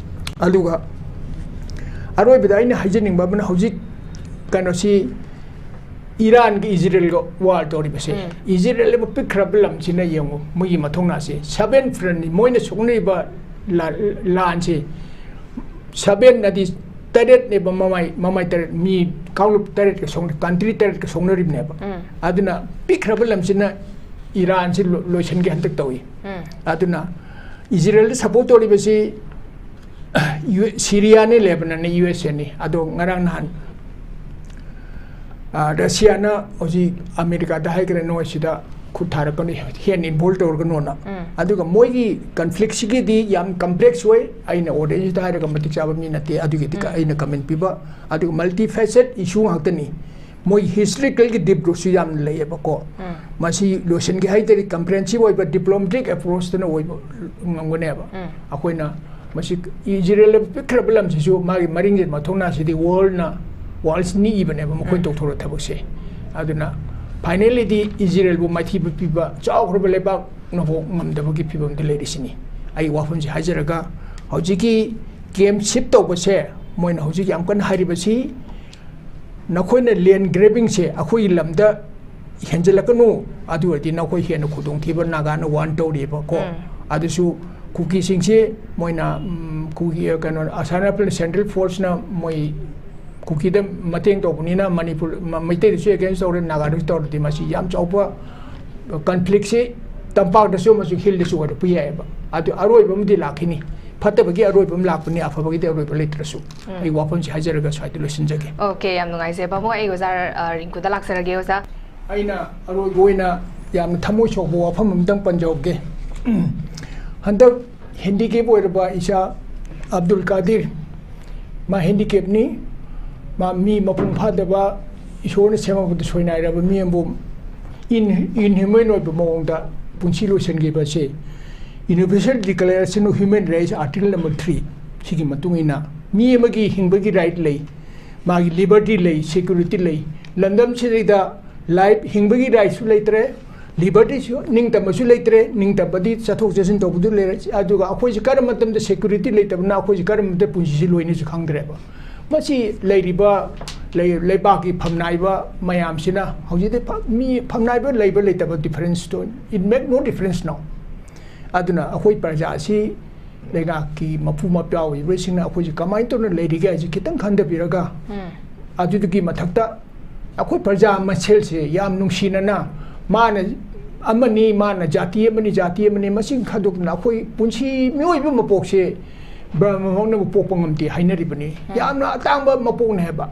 ꯑꯗꯨꯒ ꯑꯔꯣꯏꯕꯗ ꯑꯩꯅ ꯍꯥꯏꯖꯅꯤꯡꯕ ꯑꯃꯅ, ꯍꯧꯖꯤꯛ ꯀꯩꯅꯣꯁꯤ, ꯏꯔꯥꯟꯒ ꯏꯖꯔꯦꯜꯒ ꯋꯥꯔ ꯇꯧꯔꯤꯕꯁꯦ, ꯏꯖꯔꯦꯜ ꯑꯃ ꯄꯤꯛꯈ꯭ꯔꯕ ꯂꯝꯁꯤꯅ ꯌꯦꯡꯉꯨ, ꯃꯣꯏꯒꯤ ꯃꯊꯧꯅꯥꯁꯦ ꯁꯚꯦꯟ ꯐ꯭ꯔꯟꯅꯤ꯫ ꯃꯣꯏꯅ ꯁꯣꯛꯅꯔꯤꯕ ꯂꯥꯟꯁꯦ ꯁꯚꯦꯟ ꯑꯗꯤ ꯇꯔꯦꯠꯅꯦꯕ, ꯃꯃꯥꯏ, ꯃꯃꯥꯏ ꯇꯔꯦꯠ, ꯃꯤ ꯀꯥꯡꯂꯨꯞ ꯇꯔꯦꯠꯀ ꯁꯣꯛꯅ, ꯀꯟꯇ꯭ꯔꯤ ꯇꯔꯦꯠꯀ ꯁꯣꯛꯅꯔꯤꯕꯅꯦꯕ꯫ ꯑꯗꯨꯅ ꯄꯤꯛꯈ꯭ꯔꯕ ꯂꯝꯁꯤꯅ ꯏꯔꯥꯟꯁꯤ ꯂꯣꯏꯁꯤꯟꯒꯦ ꯍꯟꯗꯛ ꯇꯧꯏ꯫ ꯑꯗꯨꯅ ꯏꯖꯔꯦꯜꯗ ꯁꯞꯄꯣꯔꯠ ꯇꯧꯔꯤꯕꯁꯤ ꯁꯤꯔꯤꯌꯥꯅꯤ, ꯂꯦꯕꯅꯟꯅꯤ, ꯌꯨ ꯑꯦꯁ ꯑꯦꯅꯤ꯫ ꯑꯗꯣ ꯉꯔꯥꯡ ꯅꯍꯥꯟ ꯔꯁꯤꯌꯥꯅ ꯍꯧꯖꯤꯛ ꯑꯃꯦꯔꯤꯀꯥꯗ ꯍꯥꯏꯈ꯭ꯔꯦ, ꯅꯣꯏ ꯁꯤꯗ ꯈꯨꯠ ꯊꯥꯔꯛꯀꯅꯨ, ꯍꯦꯟꯅ ꯏꯟꯚꯣꯜꯕ ꯇꯧꯔꯒꯅꯣꯅ꯫ ꯑꯗꯨꯒ ꯃꯣꯏꯒꯤ ꯀꯟꯐ꯭ꯂꯤꯛꯁꯤꯒꯤꯗꯤ ꯌꯥꯝ ꯀꯝꯄ꯭ꯂꯦꯛꯁ ꯑꯣꯏ꯫ ꯑꯩꯅ ꯑꯣꯗꯤꯌꯟꯁꯇ ꯍꯥꯏꯔꯒ ꯃꯇꯤꯛ ꯆꯥꯕ ꯃꯤ ꯅꯠꯇꯦ, ꯑꯗꯨꯒꯤꯗꯤ ꯑꯩꯅ ꯀꯃꯦꯟ ꯄꯤꯕ꯫ ꯑꯗꯨꯒ ꯃꯜꯇꯤ ꯐꯦꯁꯦꯠ ꯏꯁꯨ ꯉꯥꯛꯇꯅꯤ꯫ ꯃꯣꯏ ꯍꯤꯁꯇꯣꯔꯤꯀꯦꯜꯒꯤ ꯗꯤꯞ ꯔꯨꯠꯁꯨ ꯌꯥꯝꯅ ꯂꯩꯌꯦꯕꯀꯣ꯫ ꯃꯁꯤ ꯂꯣꯏꯁꯤꯟꯒꯦ ꯍꯥꯏ ꯇꯥꯔꯗꯤ ꯀꯝꯄ꯭ꯔꯦꯍꯦꯟꯁꯤꯚ ꯑꯣꯏꯕ ꯗꯤꯄ꯭ꯂꯣꯃꯦꯇꯤꯛ ꯑꯦꯄ꯭ꯔꯣꯆꯇꯨꯅ ꯑꯣꯏꯕ ꯉꯝꯒꯅꯦꯕ꯫ ꯑꯩꯈꯣꯏꯅ ꯃꯁꯤ ꯏꯖꯔꯦꯜ ꯄꯤꯛꯈ꯭ꯔꯕ ꯂꯝꯁꯤꯁꯨ ꯃꯥꯒꯤ ꯃꯔꯤꯡꯖꯦꯜ ꯃꯊꯧꯅꯥꯁꯤꯗꯤ ꯋꯥꯔꯜꯅ, ꯋꯥꯔꯜꯁ ꯅꯤꯛꯏꯕꯅꯦꯕ ꯃꯈꯣꯏꯅ ꯇꯧꯊꯣꯔꯛꯄ ꯊꯕꯛꯁꯦ꯫ ꯑꯗꯨꯅ ꯐꯥꯏꯅꯦꯜꯂꯤꯗꯤ ꯏꯖꯔꯦꯜꯕꯨ ꯃꯥꯏꯊꯤꯕ ꯄꯤꯕ ꯆꯥꯎꯈ꯭ꯔꯕ ꯂꯩꯕꯥꯛꯅꯐꯥꯎ ꯉꯝꯗꯕꯒꯤ ꯐꯤꯕꯝꯗ ꯂꯩꯔꯤꯁꯤꯅꯤ꯫ ꯑꯩ ꯋꯥꯐꯝꯁꯤ ꯍꯥꯏꯖꯔꯒ, ꯍꯧꯖꯤꯛꯀꯤ ꯀꯦꯝ ꯁꯤꯞ ꯇꯧꯕꯁꯦ, ꯃꯣꯏꯅ ꯍꯧꯖꯤꯛ ꯌꯥꯝ ꯀꯟꯅ ꯍꯥꯏꯔꯤꯕꯁꯤ, ꯅꯈꯣꯏꯅ ꯂꯦꯟ ꯒ꯭ꯔꯦꯕꯤꯡꯁꯦ ꯑꯩꯈꯣꯏꯒꯤ ꯂꯝꯗ ꯍꯦꯟꯖꯜꯂꯛꯀꯅꯨ, ꯑꯗꯨ ꯑꯣꯏꯔꯗꯤ ꯅꯈꯣꯏ ꯍꯦꯟꯅ ꯈꯨꯗꯣꯡꯊꯤꯕ ꯅꯥꯒꯥꯅ ꯋꯥꯟ ꯇꯧꯔꯤꯕꯀꯣ꯫ ꯎꯝ꯫ ꯑꯗꯨꯁꯨ ꯀꯨꯀꯤꯁꯤꯡꯁꯤ ꯃꯣꯏꯅ, ꯎꯝ, ꯀꯨꯀꯤ, ꯀꯩꯅꯣ, ꯑꯁꯥꯝ ꯔꯥꯏꯐꯜ ꯁꯦꯟꯇ꯭ꯔꯦꯜ ꯐꯣꯔꯁꯅ ꯃꯣꯏ ꯀꯨꯀꯤꯗ ꯃꯇꯦꯡ ꯇꯧꯕꯅꯤꯅ ꯃꯅꯤꯄꯨꯔ, ꯃ-, ꯃꯩꯇꯩꯗꯁꯨ ꯑꯦꯒꯦꯟꯁ ꯇꯧꯔꯦ, ꯅꯥꯒꯥꯗꯁꯨ ꯇꯧꯔꯗꯤ ꯃꯁꯤ ꯌꯥꯝ ꯆꯥꯎꯕ ꯀꯟꯐ꯭ꯂꯤꯛꯁꯤ ꯇꯝꯄꯥꯛꯇꯁꯨ ꯑꯃꯁꯨꯡ ꯍꯤꯜꯗꯁꯨ ꯑꯣꯏꯔꯛꯄ ꯌꯥꯏꯑꯕ꯫ ꯑꯗꯨ ꯑꯔꯣꯏꯕ ꯑꯃꯗꯤ ꯂꯥꯛꯈꯤꯅꯤ꯫ ꯐꯠꯇꯕꯒꯤ ꯑꯔꯣꯏꯕ ꯑꯃ ꯂꯥꯛꯄꯅꯤ, ꯑꯐꯕꯒꯤꯗꯤ ꯑꯔꯣꯏꯕ ꯂꯩꯇ꯭ꯔꯁꯨ꯫ ꯎꯝ꯫ ꯑꯩ ꯋꯥꯐꯝꯁꯤ ꯍꯥꯏꯖꯔꯒ ꯁ꯭ꯋꯥꯏꯗ ꯂꯣꯏꯁꯤꯟꯖꯒꯦ꯫ Okay, ꯌꯥꯝ ꯅꯨꯡꯉꯥꯏꯖꯩ ꯄꯥꯕꯨꯡ꯫ ꯑꯩ ꯑꯣꯖꯥ, ꯑ, ꯔꯤꯡꯀꯨꯗ ꯂꯥꯛꯆꯔꯒꯦ ꯑꯣꯖꯥ꯫ ꯑꯩꯅ ꯑꯔꯣꯏꯕ ꯑꯣꯏꯅ ꯌꯥꯝꯅ ꯊꯃꯣꯏ ꯁꯣꯛꯄ ꯋꯥꯐꯝ ꯑꯃꯇꯪ ꯄꯟꯖꯍꯧꯒꯦ꯫ ꯍꯟꯗꯛ ꯍꯦꯟꯗꯤꯀꯦꯞ ꯑꯣꯏꯔꯕ ꯏꯆꯥ ꯑꯕꯗꯨꯜ ꯀꯥꯗꯤꯔ, ꯃꯥ ꯍꯦꯟꯗꯤꯀꯦꯞꯅꯤ, ꯃꯥ ꯃꯤ ꯃꯄꯨꯡ ꯐꯥꯗꯕ, ꯏꯁꯣꯔꯅ ꯁꯦꯝꯃꯛꯄꯗ ꯁꯣꯏꯅꯥꯏꯔꯕ ꯃꯤ ꯑꯃꯕꯨ ꯏꯟ-, ꯏꯟꯍ꯭ꯌꯨꯃꯦꯟ ꯑꯣꯏꯕ ꯃꯑꯣꯡꯗ ꯄꯨꯟꯁꯤ ꯂꯣꯏꯁꯤꯟꯈꯤꯕ ꯑꯁꯤ Universal Declaration of Human Rights Article number three ꯁꯤꯒꯤ ꯃꯇꯨꯡ ꯏꯟꯅ ꯃꯤ ꯑꯃꯒꯤ ꯍꯤꯡꯕꯒꯤ ꯔꯥꯏꯠ ꯂꯩ, ꯃꯥꯒꯤ ꯂꯤꯕꯔꯇꯤ ꯂꯩ, ꯁꯦꯀ꯭ꯌꯨꯔꯤꯇꯤ ꯂꯩ꯫ ꯂꯝꯗꯝꯁꯤꯗꯩꯗ ꯂꯥꯏꯐ, ꯍꯤꯡꯕꯒꯤ ꯔꯥꯏꯠꯁꯨ ꯂꯩꯇ꯭ꯔꯦ, ꯂꯤꯕꯔꯇꯤꯁꯨ, ꯅꯤꯡꯇꯝꯕꯁꯨ ꯂꯩꯇ꯭ꯔꯦ, ꯅꯤꯡꯇꯝꯕꯗꯤ ꯆꯠꯊꯣꯛ ꯆꯠꯁꯤꯟ ꯇꯧꯕꯗꯨ ꯂꯩꯔꯦ꯫ ꯑꯗꯨꯒ ꯑꯩꯈꯣꯏꯁꯦ ꯀꯔꯝꯕ ꯃꯇꯝꯗ ꯁꯦꯀ꯭ꯌꯨꯔꯤꯇꯤ ꯂꯩꯇꯕꯅ ꯑꯩꯈꯣꯏꯁꯦ ꯀꯔꯝꯕ ꯃꯇꯝꯗ ꯄꯨꯟꯁꯤꯁꯤ ꯂꯣꯏꯅꯤꯁꯨ ꯈꯪꯗ꯭ꯔꯦꯕ꯫ ꯃꯁꯤ ꯂꯩꯔꯤꯕ, ꯂꯩ-, ꯂꯩꯕꯥꯛꯀꯤ ꯐꯝꯅꯥꯏꯕ ꯃꯌꯥꯝꯁꯤꯅ ꯍꯧꯖꯤꯛꯇꯤ ꯐ-, ꯃꯤ ꯐꯝꯅꯥꯏꯕ ꯂꯩꯕ ꯂꯩꯇꯕ ꯗꯤꯐꯔꯦꯟꯁꯇꯣ, it make no difference now꯫ ꯑꯗꯨꯅ ꯑꯩꯈꯣꯏ ꯄ꯭ꯔꯖꯥ ꯑꯁꯤ ꯂꯩꯉꯥꯛꯀꯤ ꯃꯄꯨ ꯃꯄ꯭ꯌꯥ ꯑꯣꯏꯔꯤꯕꯁꯤꯡꯅ ꯑꯩꯈꯣꯏꯁꯦ ꯀꯃꯥꯏꯅ ꯇꯧꯅ ꯂꯩꯔꯤꯒꯦ ꯍꯥꯏꯁꯦ ꯈꯤꯇꯪ ꯈꯟꯊꯕꯤꯔꯒ, ꯎꯝ꯫ ꯑꯗꯨꯗꯨꯒꯤ ꯃꯊꯛꯇ ꯑꯩꯈꯣꯏ ꯄ꯭ꯔꯖꯥ ꯃꯁꯦꯜꯁꯦ ꯌꯥꯝ ꯅꯨꯡꯁꯤꯅꯅ, ꯃꯥꯅ ꯑꯃꯅꯤ, ꯃꯥꯅ ꯖꯥꯇꯤ ꯑꯃꯅꯤ, ꯖꯥꯇꯤ ꯑꯃꯅꯤ, ꯃꯁꯤꯡ ꯈꯥꯏꯗꯣꯛꯇꯅ ꯑꯩꯈꯣꯏ ꯄꯨꯟꯁꯤ ꯃꯤꯑꯣꯏꯕ ꯃꯄꯣꯛꯁꯦ ꯕ꯭ꯔꯍꯃꯃꯛꯅꯕꯨ ꯄꯣꯛꯄ ꯉꯝꯗꯦ ꯍꯥꯏꯅꯔꯤꯕꯅꯤ꯫ ꯎꯝ꯫ ꯌꯥꯝꯅ ꯑꯇꯥꯡꯕ ꯃꯄꯣꯛꯅꯦ ꯍꯥꯏꯕ꯫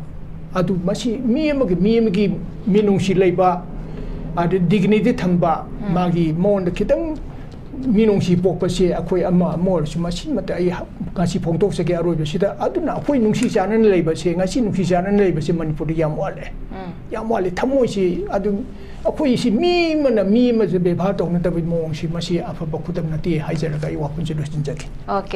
ꯑꯗꯨ ꯃꯁꯤ ꯃꯤ ꯑꯃꯒꯤ, ꯃꯤ ꯑꯃꯒꯤ ꯃꯤꯅꯨꯡꯁꯤ ꯂꯩꯕ, ꯑꯗ dignity ꯊꯝꯕ, ꯎꯝ꯫ ꯃꯥꯒꯤ ꯃꯉꯣꯟꯗ ꯈꯤꯇꯪ ꯃꯤꯅꯨꯡꯁꯤ ꯄꯣꯛꯄꯁꯦ ꯑꯩꯈꯣꯏ ꯑꯃ ꯑꯃ ꯑꯣꯏꯔꯁꯨ ꯃꯁꯤꯃꯇ ꯑꯩ ꯍ-, ꯉꯁꯤ ꯐꯣꯡꯗꯣꯛꯆꯒꯦ ꯑꯔꯣꯏꯕꯁꯤꯗ꯫ ꯑꯗꯨꯅ ꯑꯩꯈꯣꯏ ꯅꯨꯡꯁꯤ ꯆꯥꯟꯅꯅ ꯂꯩꯕꯁꯦ, ꯉꯁꯤ ꯅꯨꯡꯁꯤ ꯆꯥꯟꯅꯅ ꯂꯩꯕꯁꯦ ꯃꯅꯤꯄꯨꯔꯗ ꯌꯥꯝ ꯋꯥꯠꯂꯦ꯫ ꯎꯝ꯫ ꯌꯥꯝ ꯋꯥꯠꯂꯦ꯫ ꯊꯃꯣꯏꯁꯤ ꯑꯗꯨꯝ ꯑꯩꯈꯣꯏꯁꯤ ꯃꯤ ꯑꯃꯅ ꯃꯤ ꯑꯃꯁꯦ ꯕꯦꯕꯥꯔ ꯇꯧꯅꯗꯕꯒꯤ ꯃꯑꯣꯡꯁꯤ ꯃꯁꯤ ꯑꯐꯕ ꯈꯨꯗꯝ ꯅꯠꯇꯦ ꯍꯥꯏꯖꯔꯒ ꯑꯩ ꯋꯥꯐꯝꯁꯦ ꯂꯣꯏꯁꯤꯟꯖꯒꯦ꯫ Okay꯫